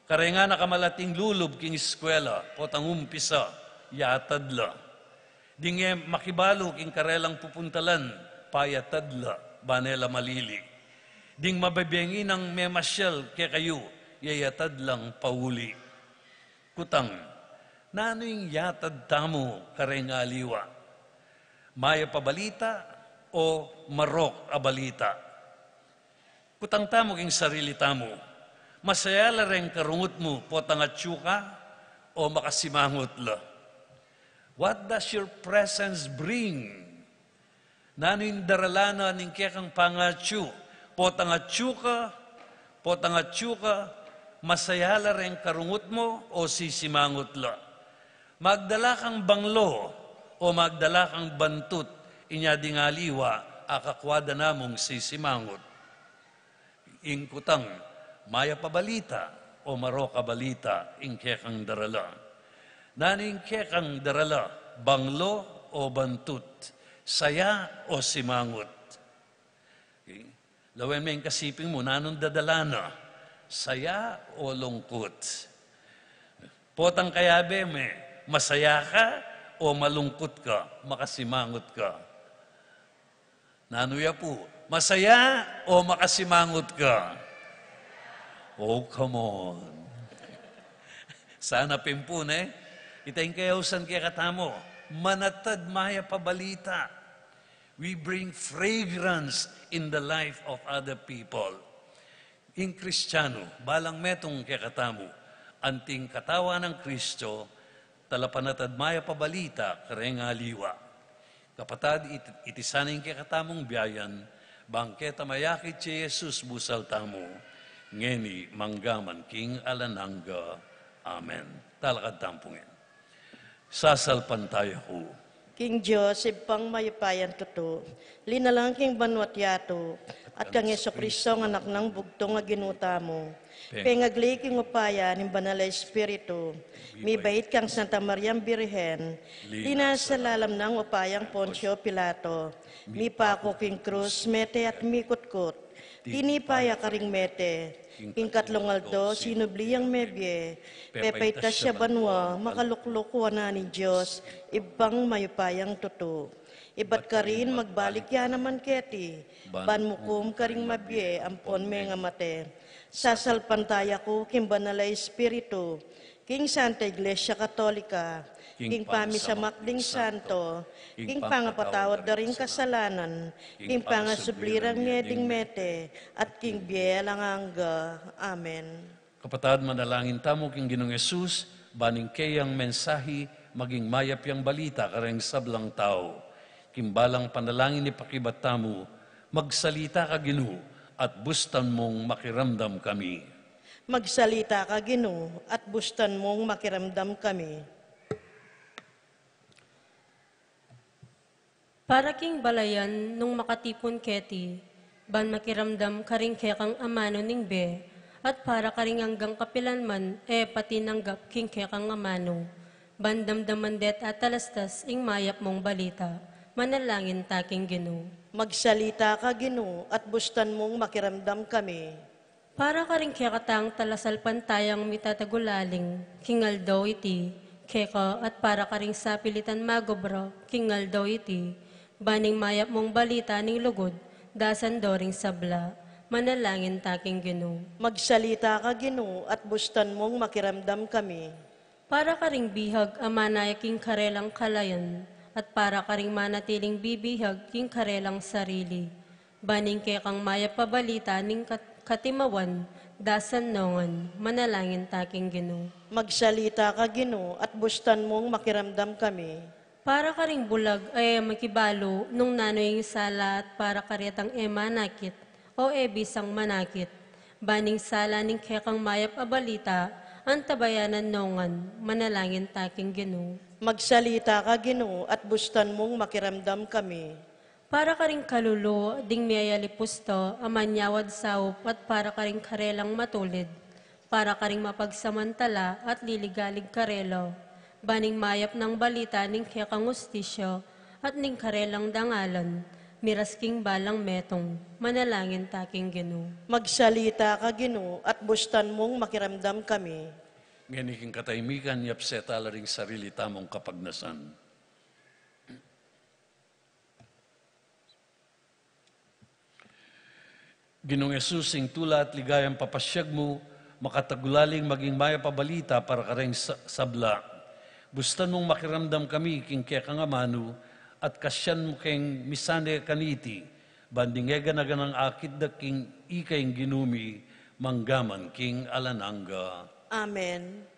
Kareng anak a malating lulub king eskwela, potang umpisa, yatad la. Ding e makibalu king karelang pupuntalan, payatad la, bang e la malili. Ding mabebeng inang memasyal kekayu, yayatad lang pauli. Kutang, nanu ing yatad tamu kareng aliwa? Mayap a balita o marok a balita? Kutang tamu king sarili tamu, masaya la reng karungut mu potang atyu ka o makasimangut la? What does your presence bring? Nanu ing daralan na ning kekang pangatyu? Potang atyu ka, potang atyu ka, masaya la reng karungut mu o sisimangut la? Magdala kang banglo o magdala kang bantut, inya ding aliwa, akakua da namung sisimangut. Ing kutang, mayap a balita o marok a balita ing kekang darala? Nanu ing kekang darala, banglo o bantut, saya o simangut? Okay. Lawen me ing kasiping mu, nanung dadala na, saya o lungkut? Potang kayabe me, masaya ka o malungkut ka, makasimangut ka? Nanu ya pu, masaya o makasimangut ka? Oh, come on. Sana pin pu, ne? Ita ing kayausan kekatamu, manatad mayap a balita. We bring fragrance in the life of other people. Ing Kristianu, balang metung kekatamu, anting katawan nang Kristo, talapanatad mayap a balita kareng aliwa. Kapatad, it-, iti sana ing kekatamung biayan, bang keta mayakit ya Jesus busal tamu, ngeni mangga man king alang angga. Amen. Talakad tamu pu ngeni. Sasalpantaya ku king Dios, Ibpang mayupayang tutu, linalang king banua't yatu, at kang Jesucristo, Anak nang bugtung a Ginu tamu, pengagli king upaya ning Banal a Espiritu, mibait kang Santa Mariang Birhen, linasa lalam nang upayang Poncio Pilato, mipaku king krus, mete at mikutkut, tinipa ya karing mete, king katlung aldo sinubli yang mebie, pepaitas ya banua, makalukluk wanan ning Dios, Ibpang mayupayang tutu. Ibat karin magbalik ya naman keti, ban mukum karing mabie ampon mengamate. Sasalpantaya ku king Banal a Espiritu, king Santa Iglesia Katolika, king pamisamak ding santo, king pangapatawad da ring kasalanan, king pangasubli rang mie ding mete, at king bie alang angga. Amen. Kapatad, manalangin tamu king Ginung Jesus, ban ing keyang mensahi maging mayap yang balita kareng sablang tau. King balang panalangin ipakibat tamu, magsalita ka, Ginu, at bustan mung makiramdam kami. Magsalita ka, Ginu, at bustan mung makiramdam kami. Para king balayan nung makatipun keti, ban makiramdam karing kekang amanu ning bie, at para karing anggang kapilanman e pa tinanggap king kekang amanu, ban damdaman de at atalastas ing mayap mung balita. Manalangin ta king Ginu. Magsalita ka, Ginu, at bustan mung makiramdam kami. Para karing kekatang talasalpantayang mitatagulaling king aldo iti, keka at para karing sapilitan magobra king aldo iti, ban ing mayap mung balita ning lugud dasan do ring sabla. Manalangin ta king Ginu. Magsalita ka, Ginu, at bustan mung makiramdam kami. Para karing bihag a manaya king karelang kalayan, at para karing manatiling bibihag king karelang sarili, ban ing kekang mayap a balita ning kat-, katimawan dasan nongan. Manalangin ta king Ginu. Magsalita ka, Ginu, at bustan mung makiramdam kami. Para karing bulag a e makibalu nung nanu ing sala, at para karetang e manakit o e bisang manakit, ban ing sala ning kekang mayap a balita antabayanan nongan. Manalangin ta king Ginu. Magsalita ka, Ginu, at bustan mung makiramdam kami. Para karing kalulu ding miyayalipus to a manyawad saup, at para karing karelang matulid, para karing mapagsamantala at liligalig karela, ban ing mayap nang balita ning kekang ustisya at ning karelang dangalan miras king balang metung. Manalangin ta king Ginu. Magsalita ka, Ginu, at bustan mung makiramdam kami. Ngeni king kataymikan, yapse tala ring sarili tamung kapagnasan. Ginung Jesus, ing tula at ligayang papasyag mu, makatagulaling maging mayap a balita para kareng sa-, sabla. Bustan mung makiramdam kami king kekang amanu, at kasyan mu keng misane kaniti, ban ding e gana-ganang akit da king ika ing Ginu mi, manggaman king alang angga. Amen.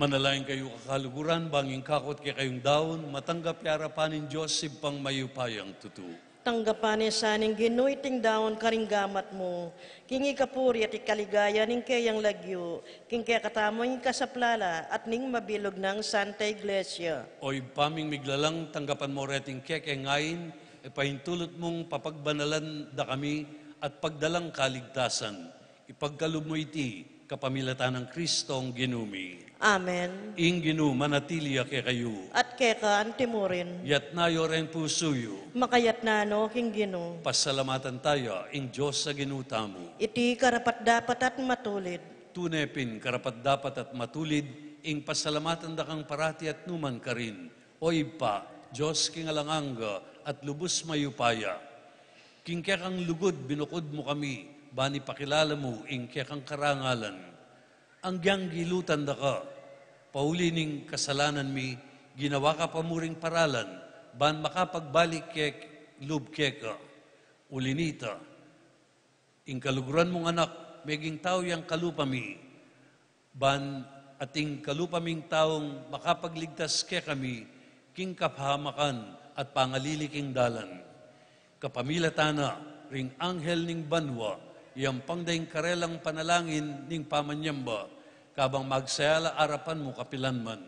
Manalangin kayu, kakaluguran, bang ing kakut kekayung daun matanggap ya arapan ning Dios Ibpang mayupayang tutu. Tanggapan na sa ning Ginu iting daun karing gamat mu, king ikapuri at ikaligaya ning keyang lagyu, king kekatamung ikasaplala at ning mabilug nang Santa Iglesia. O Ibpa ming miglalang, tanggapan mu reting kekeng ain, e paintulut mung papagbanalan da kami at pagdalang kaligtasan. Ipagkalub mu iti kapamilatan nang Kristong Ginu mi. Amen. Ing Ginu manatili ya kekayu. At keka antimurin. Yatna yu reng pusu yu. Makayatna no king Ginu. Pasalamatan taya ing Dios a Ginu tamu. Iti karapat-dapat at matulid. Tune pin karapat-dapat at matulid ing pasalamatan da kang parati at numan karin, O Ibpa, Dios king alang angga at lubus mayupaya. King kekang lugud binukud mu kami, ban ipakilala mu ing kekang karangalan. Anggyang gilutan da ka, pauli ning kasalanan mi, ginawa ka pa mu ring paralan, ban makapagbalik ke lub keka. Uli nita, ing kaluguran mung Anak, meging tau yang kalupa mi, ban ating kalupa ming taung makapagligtas kekami king kapahamakan at pangalili king dalan. Kapamilatan na ring anghel ning banua, yampang da ing karelang panalangin ning pamanyamba, kabang magsaya la arapan mu kapilan man.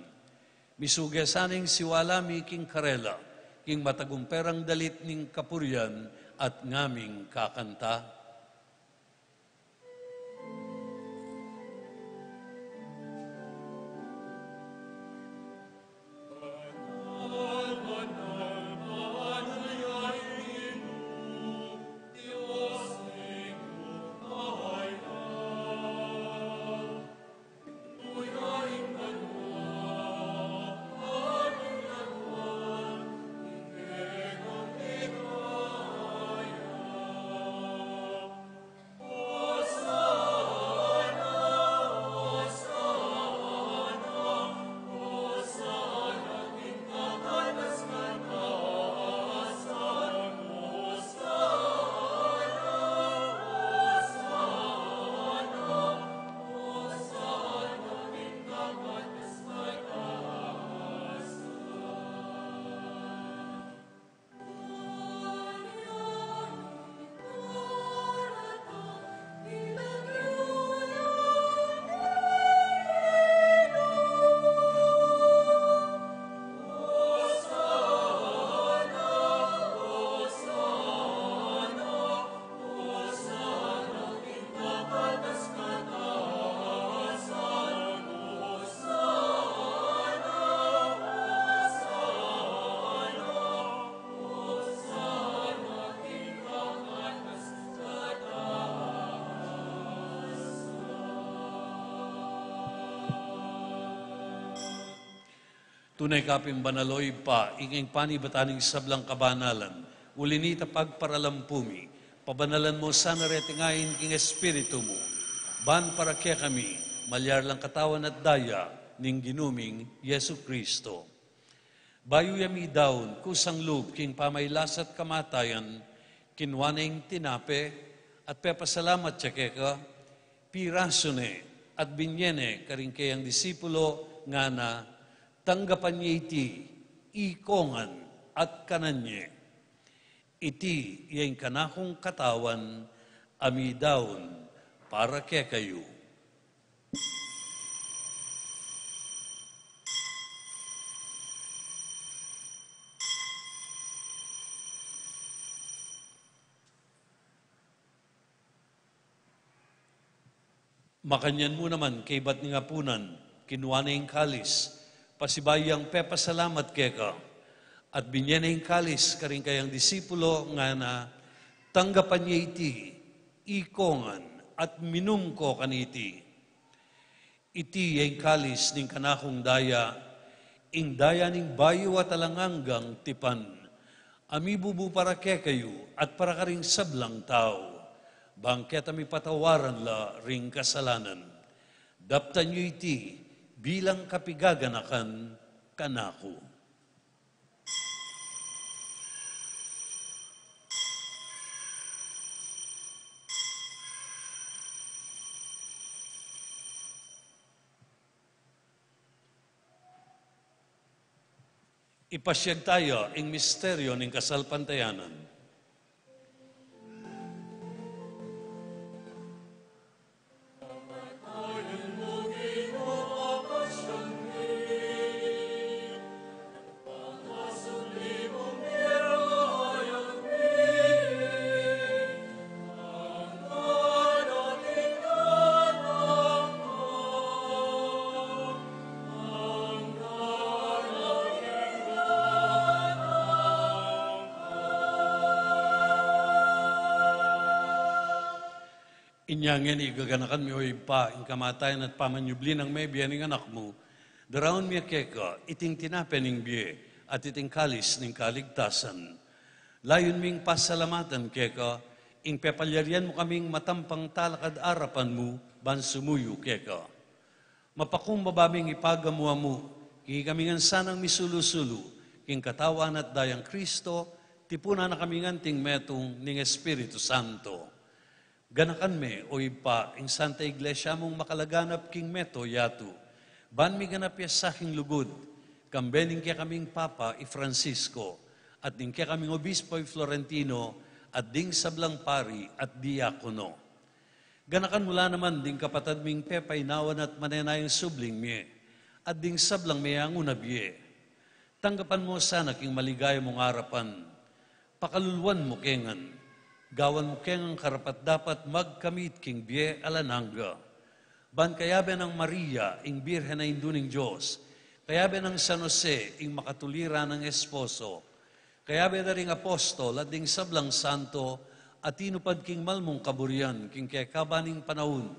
Misuge sana ing siwala mi king karela, king matagumperang dalit ning kapurian at ngaming kakanta. Tune ka pin banal, o Ibpa, ing panibatan ning sablang kabanalan. Uli nita pagparalampu mi, pabanalan mu sana reting ain king Espiritu mu, ban para kekami malyari lang katawan at daya ning Ginu ming Jesucristo. Bayu ya midaun kusang lub king pamailas at kamatayan, kinua ne ing tinape at pepasalamat ya keka, pirasu ne at binye ne karing keyang disipulo, ngana, tanggapan ye iti ikong ngan at kanan ye. Iti ya ing kanakung katawan a midaun para kekayu. Makanyan mu naman kaybat ning apunan, kinua ne ing kalis, pasibayu yang pepasalamat keka, at binye ne ing kalis karing kayang disipulo, ngana, tanggapan ye iti ikong ngan at minum ko kaniti. Iti ya ing kalis ning kanakung daya, ing daya ning bayu at alang anggang tipan, a mibubu para kekayu at para karing sablang tau, bang keta mipatawaran la ring kasalanan. Daptan yu iti bilang kapigaganakan kanaku. Ipasiag taya ing misteryo ning kasalpantayanan. Inya ngeni gaganakan mi, o Ibpa, ing kamatayan at pamanyubli nang mebie ning Anak mu, daraun mi keka iting tinape ning bie at iting kalis ning kaligtasan. Layun ming pasalamatan keka ing pepalyarian mu kaming matampang talakad arapan mu ban sumuyu keka. Mapakumbaba ming ipagamu-amu king ikami ngan sanang misulu-sulu king Katawan at Dayang Kristo, tipunan na kami ngan anting metung ning Espiritu Santo. Ganakan me, o Ibpa, ing Santa Iglesia mung makalaganap king mabilug a yatu, ban miganap ya sa king lugud, kambe ning kekaming Papa i Francisco, at ning kekaming Obispo i Florentino, at ding sablang pari at diakono. Ganakan mu la naman ding kapatad ming pepainawan at manenayang subling mie, at ding sablang meangu na bie. Tanggapan mu sana king maligaya mung arapan. Pakaluluan mu ke ngan. Gawan mu ke ngan karapat-dapat magkamit king bie alang angga. Ban kayabe nang Maria, ing Birhen a Indu ning Dios, kayabe nang San Jose, ing makatulira nang esposo, kayabe da ring apostol at ding sablang santo, a tinupad king malmung kaburian king kekaban ning panaun,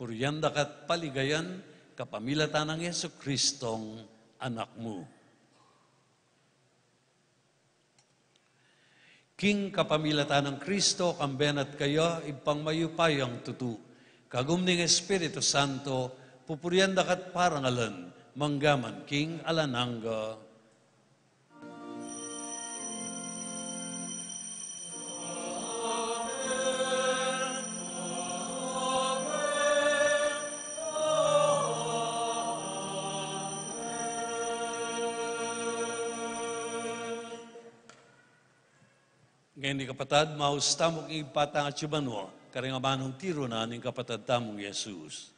purian da ka at paligayan kapamilatan nang Jesucristong Anak mu. King kapamilatan nang Kristo, kambe na at kaya, Ibpang mayupayang tutu, kagum ning Espiritu Santo, pupurian da ka at parangalan, mangga man king alang angga. Ngeni kapatad, maus tamu king Ibpa tang atsu banua, karing amanung tiru na ning kapatad tamung Jesus.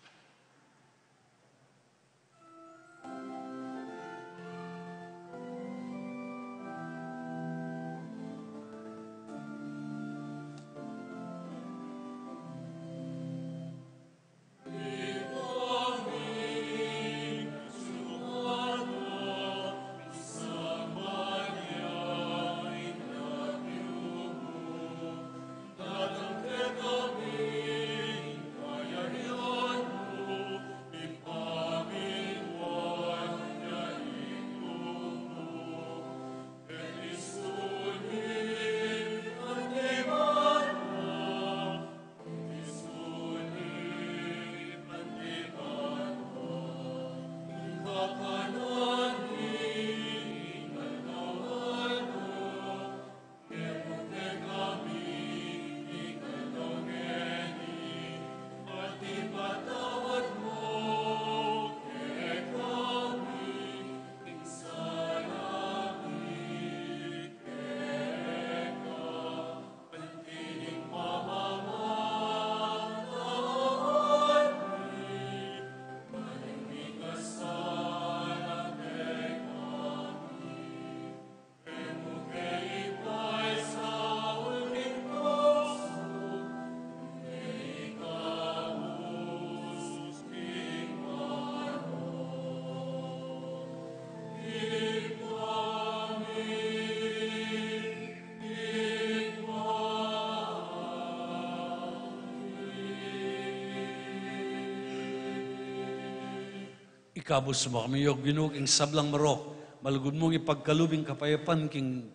Ikabus mu kami, O Ginu, king sablang marok, malugud mung ipagkalub ing kapayapan king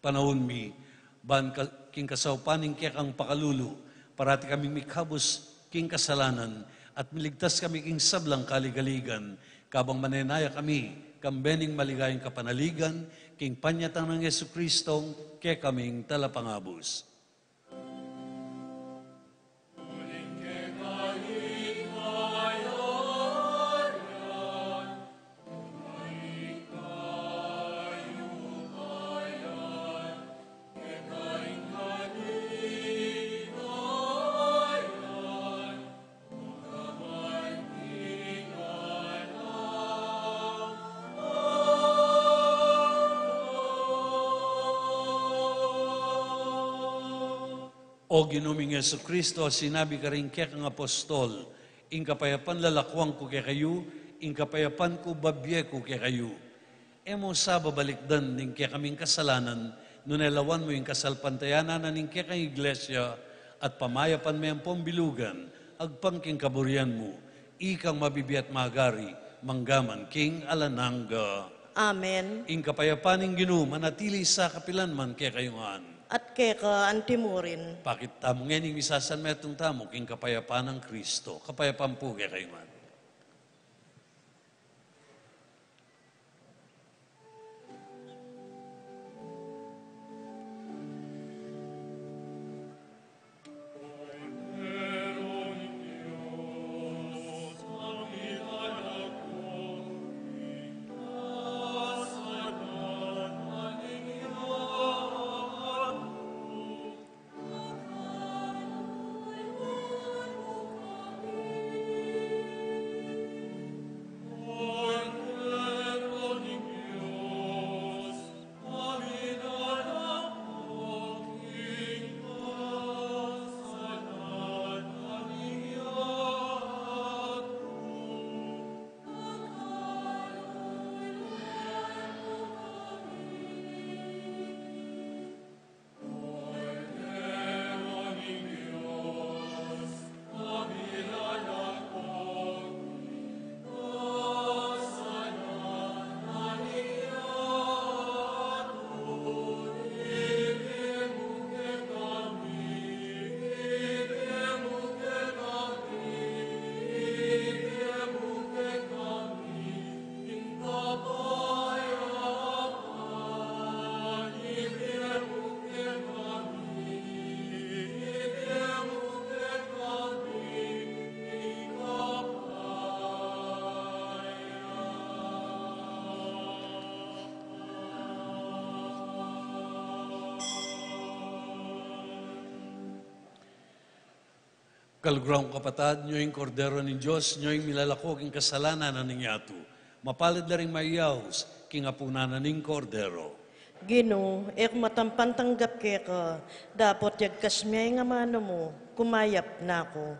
panaun mi, ban ka-, king kasaupan ning kekang pakalulu, parati kaming mikabus king kasalanan, at miligtas kami king sablang kaligaligan, kabang manenaya kami, kambe ning maligayang kapanaligan, king panyatang nang Jesucristong kekaming Talapangabus. O Ginu ming Jesucristo, sinabi karing kekang apostol, "Ing kapayapan lalakuan ku kekayu, ing kapayapan ku babie ku kekayu." E mu sa babalikdan ding kekaming kasalanan, nune lawan mu ing kasalpantayanan na ning kekang Iglesia, at pamayapan me ampong bilugan, agpang king kaburian mu, ikang mabibie at magari, mangga man king alang angga. Amen. Ing kapayapan ning Ginu manatili sa kapilan man kekayu ngan. At keka anti murin. Pakit tamu ngeni ing misasanmetung tamu king kapayapan nang Kristo. Kapayapan pu kekayu ngan. Kaluguran kung kapatad, nyo ing Kordero ning Dios, nyo ing milalako king kasalanan na ning yatu. Mapalad la ring mayaus king apunan na ning Kordero. Ginu, e ku matampan tanggap keka, dapot yagkas me ing amanu mu, kumayap na ku.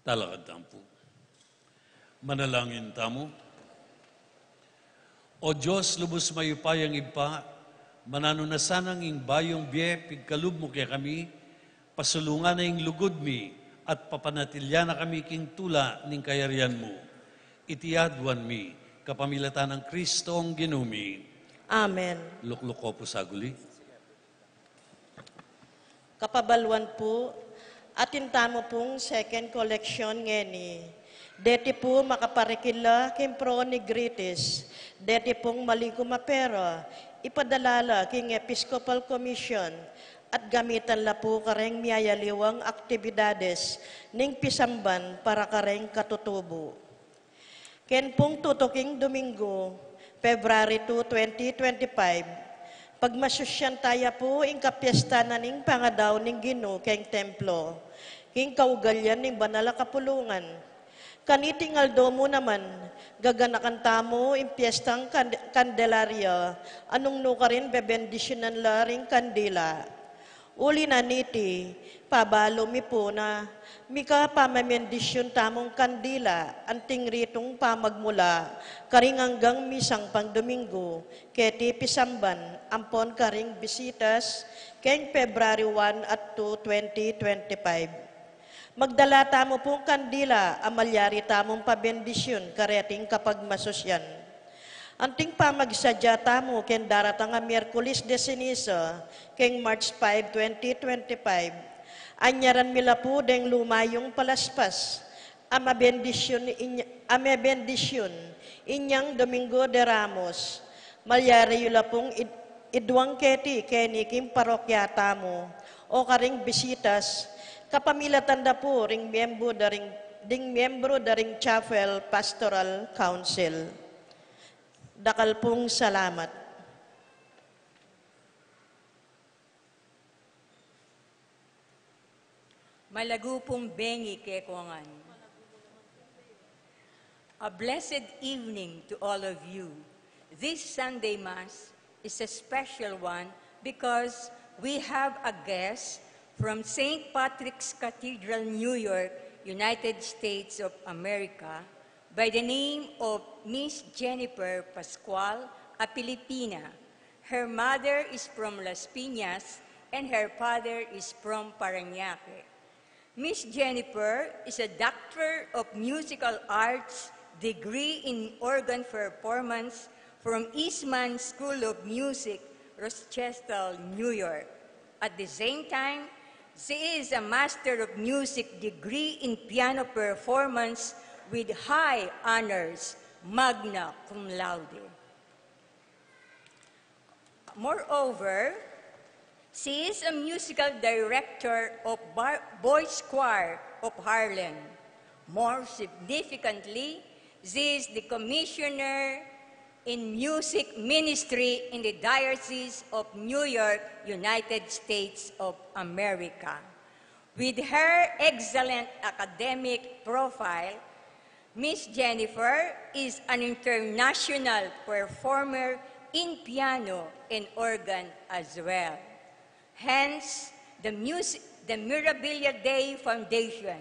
Talakad tamu pu. Manalangin tamu. O Dios, lubus mayupayang Ibpa, mananu na sanang ing bayung bie pigkalub mu kekami, pasulungan na ing lugud mi, at papanatilyan na kami king tula ning kayarian mu. Iti aduan mi, kapamilatan nang Kristong Ginu mi. Amen. Lukluk ko pu saguli. Kapabaluan pu, atin tamu pung second collection ngeni. Deti pu makaparikil la king Pro Nigritis, deti pung malikum a pera, ipadala la king Episcopal Commission, at gamitan la pu kareng miyayaliwang aktibidades ning pisamban para kareng katutubu. Ken pung tutuking Domingo, February two, twenty twenty-five, pagmasusyan taya pu ing kapiesta na ning pangadaun ning Ginu keng templo, king kaugalian ning banal a kapulungan. Kaniting aldo mu naman, gaganakan tamu ing piestang Kand-, Candelaria, a nung nukarin bebendisyunan la ring kandila. Uli na niti, pabalu mi pu na, mika pamabendisyun tamung kandila, anting ritung pamagmula, karing anggang misang pang Domingo, keti pisamban, ampon karing bisitas, keng February one at two, twenty twenty-five. Magdala tamu pung kandila, a malyari tamung pabendisyun, kareting kapagmasusyan. Anting pamagsadya tamu ken daratang a Miyerkules de Ceniza, ken March five, twenty twenty-five. Anyaran mi la pu deng lumayung palaspas a mabendisyun inya-, a mabendisyun inyang Domingo de Ramos. Malyari yu la pung id-, idwang keti keni king parokya tamu, o karing bisitas, kapamilatan da pu ring miyembru da ring, ding miyembru da ring Chapel Pastoral Council. Dakal pung salamat. Malagu pung bengi kekongan. A blessed evening to all of you. This Sunday Mass is a special one because we have a guest from Saint Patrick's Cathedral, New York, United States of America, by the name of Miss Jennifer Pascual, a Filipina. Her mother is from Las Piñas and her father is from Parañaque. Miss Jennifer is a Doctor of Musical Arts degree in organ performance from Eastman School of Music, Rochester, New York. At the same time, she is a Master of Music degree in piano performance with high honors, magna cum laude. Moreover, she is a musical director of Bar-, Boys Choir of Harlem. More significantly, she is the commissioner in music ministry in the Diocese of New York, United States of America. With her excellent academic profile, Miss Jennifer is an international performer in piano and organ as well. Hence, the music, the Mirabilia Dei Foundation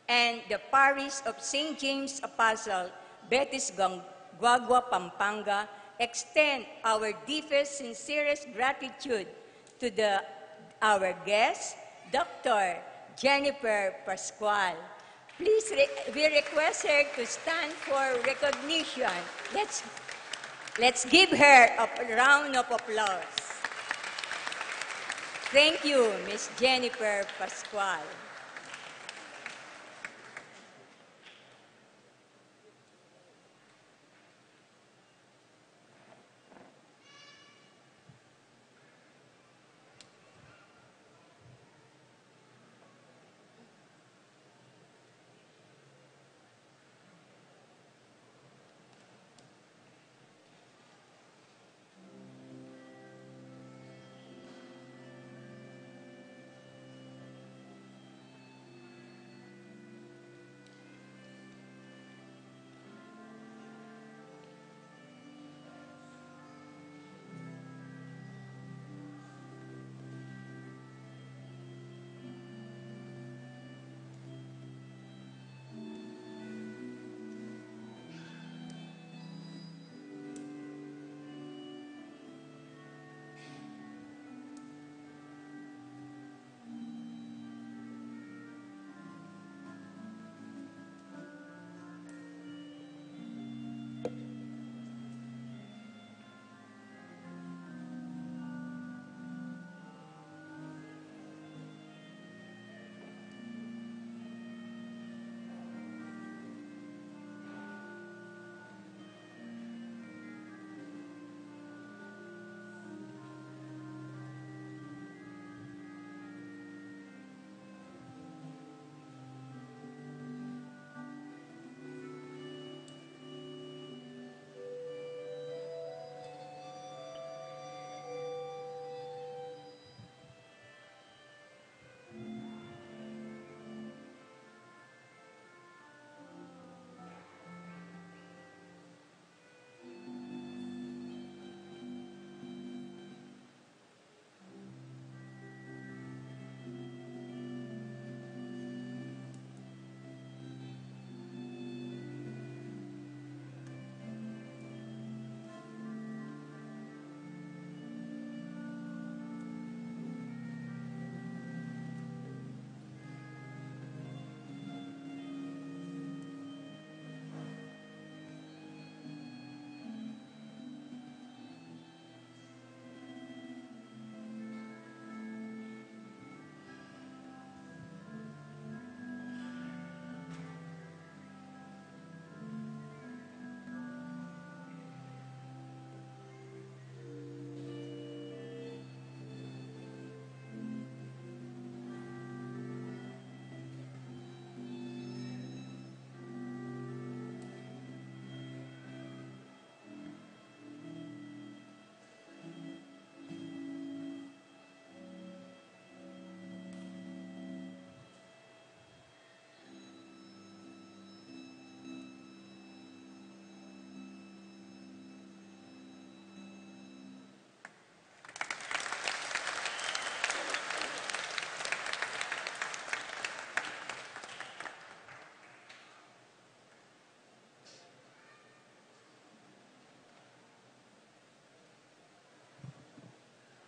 and the Parish of Saint James Apostle, Betis Gang-, Guagua, Pampanga, extend our deepest, sincerest gratitude to the, our guest, Doctor Jennifer Pascual. Please, re-, we request her to stand for recognition. Let's, let's give her a round of applause. Thank you, Miss Jennifer Pascual.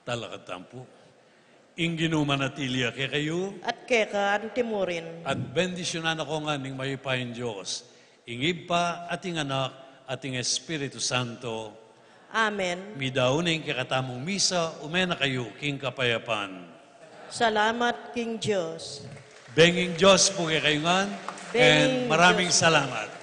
Talakad tamu pu. Ing Ginu manatili ya kekayu. At keka antimurin. At bendisyunan na kayu ngan ning mayupayang Dios, ing Ibpa at ing Anak at ing Espiritu Santo. Amen. Midaun ing kekatamung misa, ume na kayu king kapayapan. Salamat king Dios. Benging Dios pu kekayu ngan, Benging and maraming Dios. Salamat.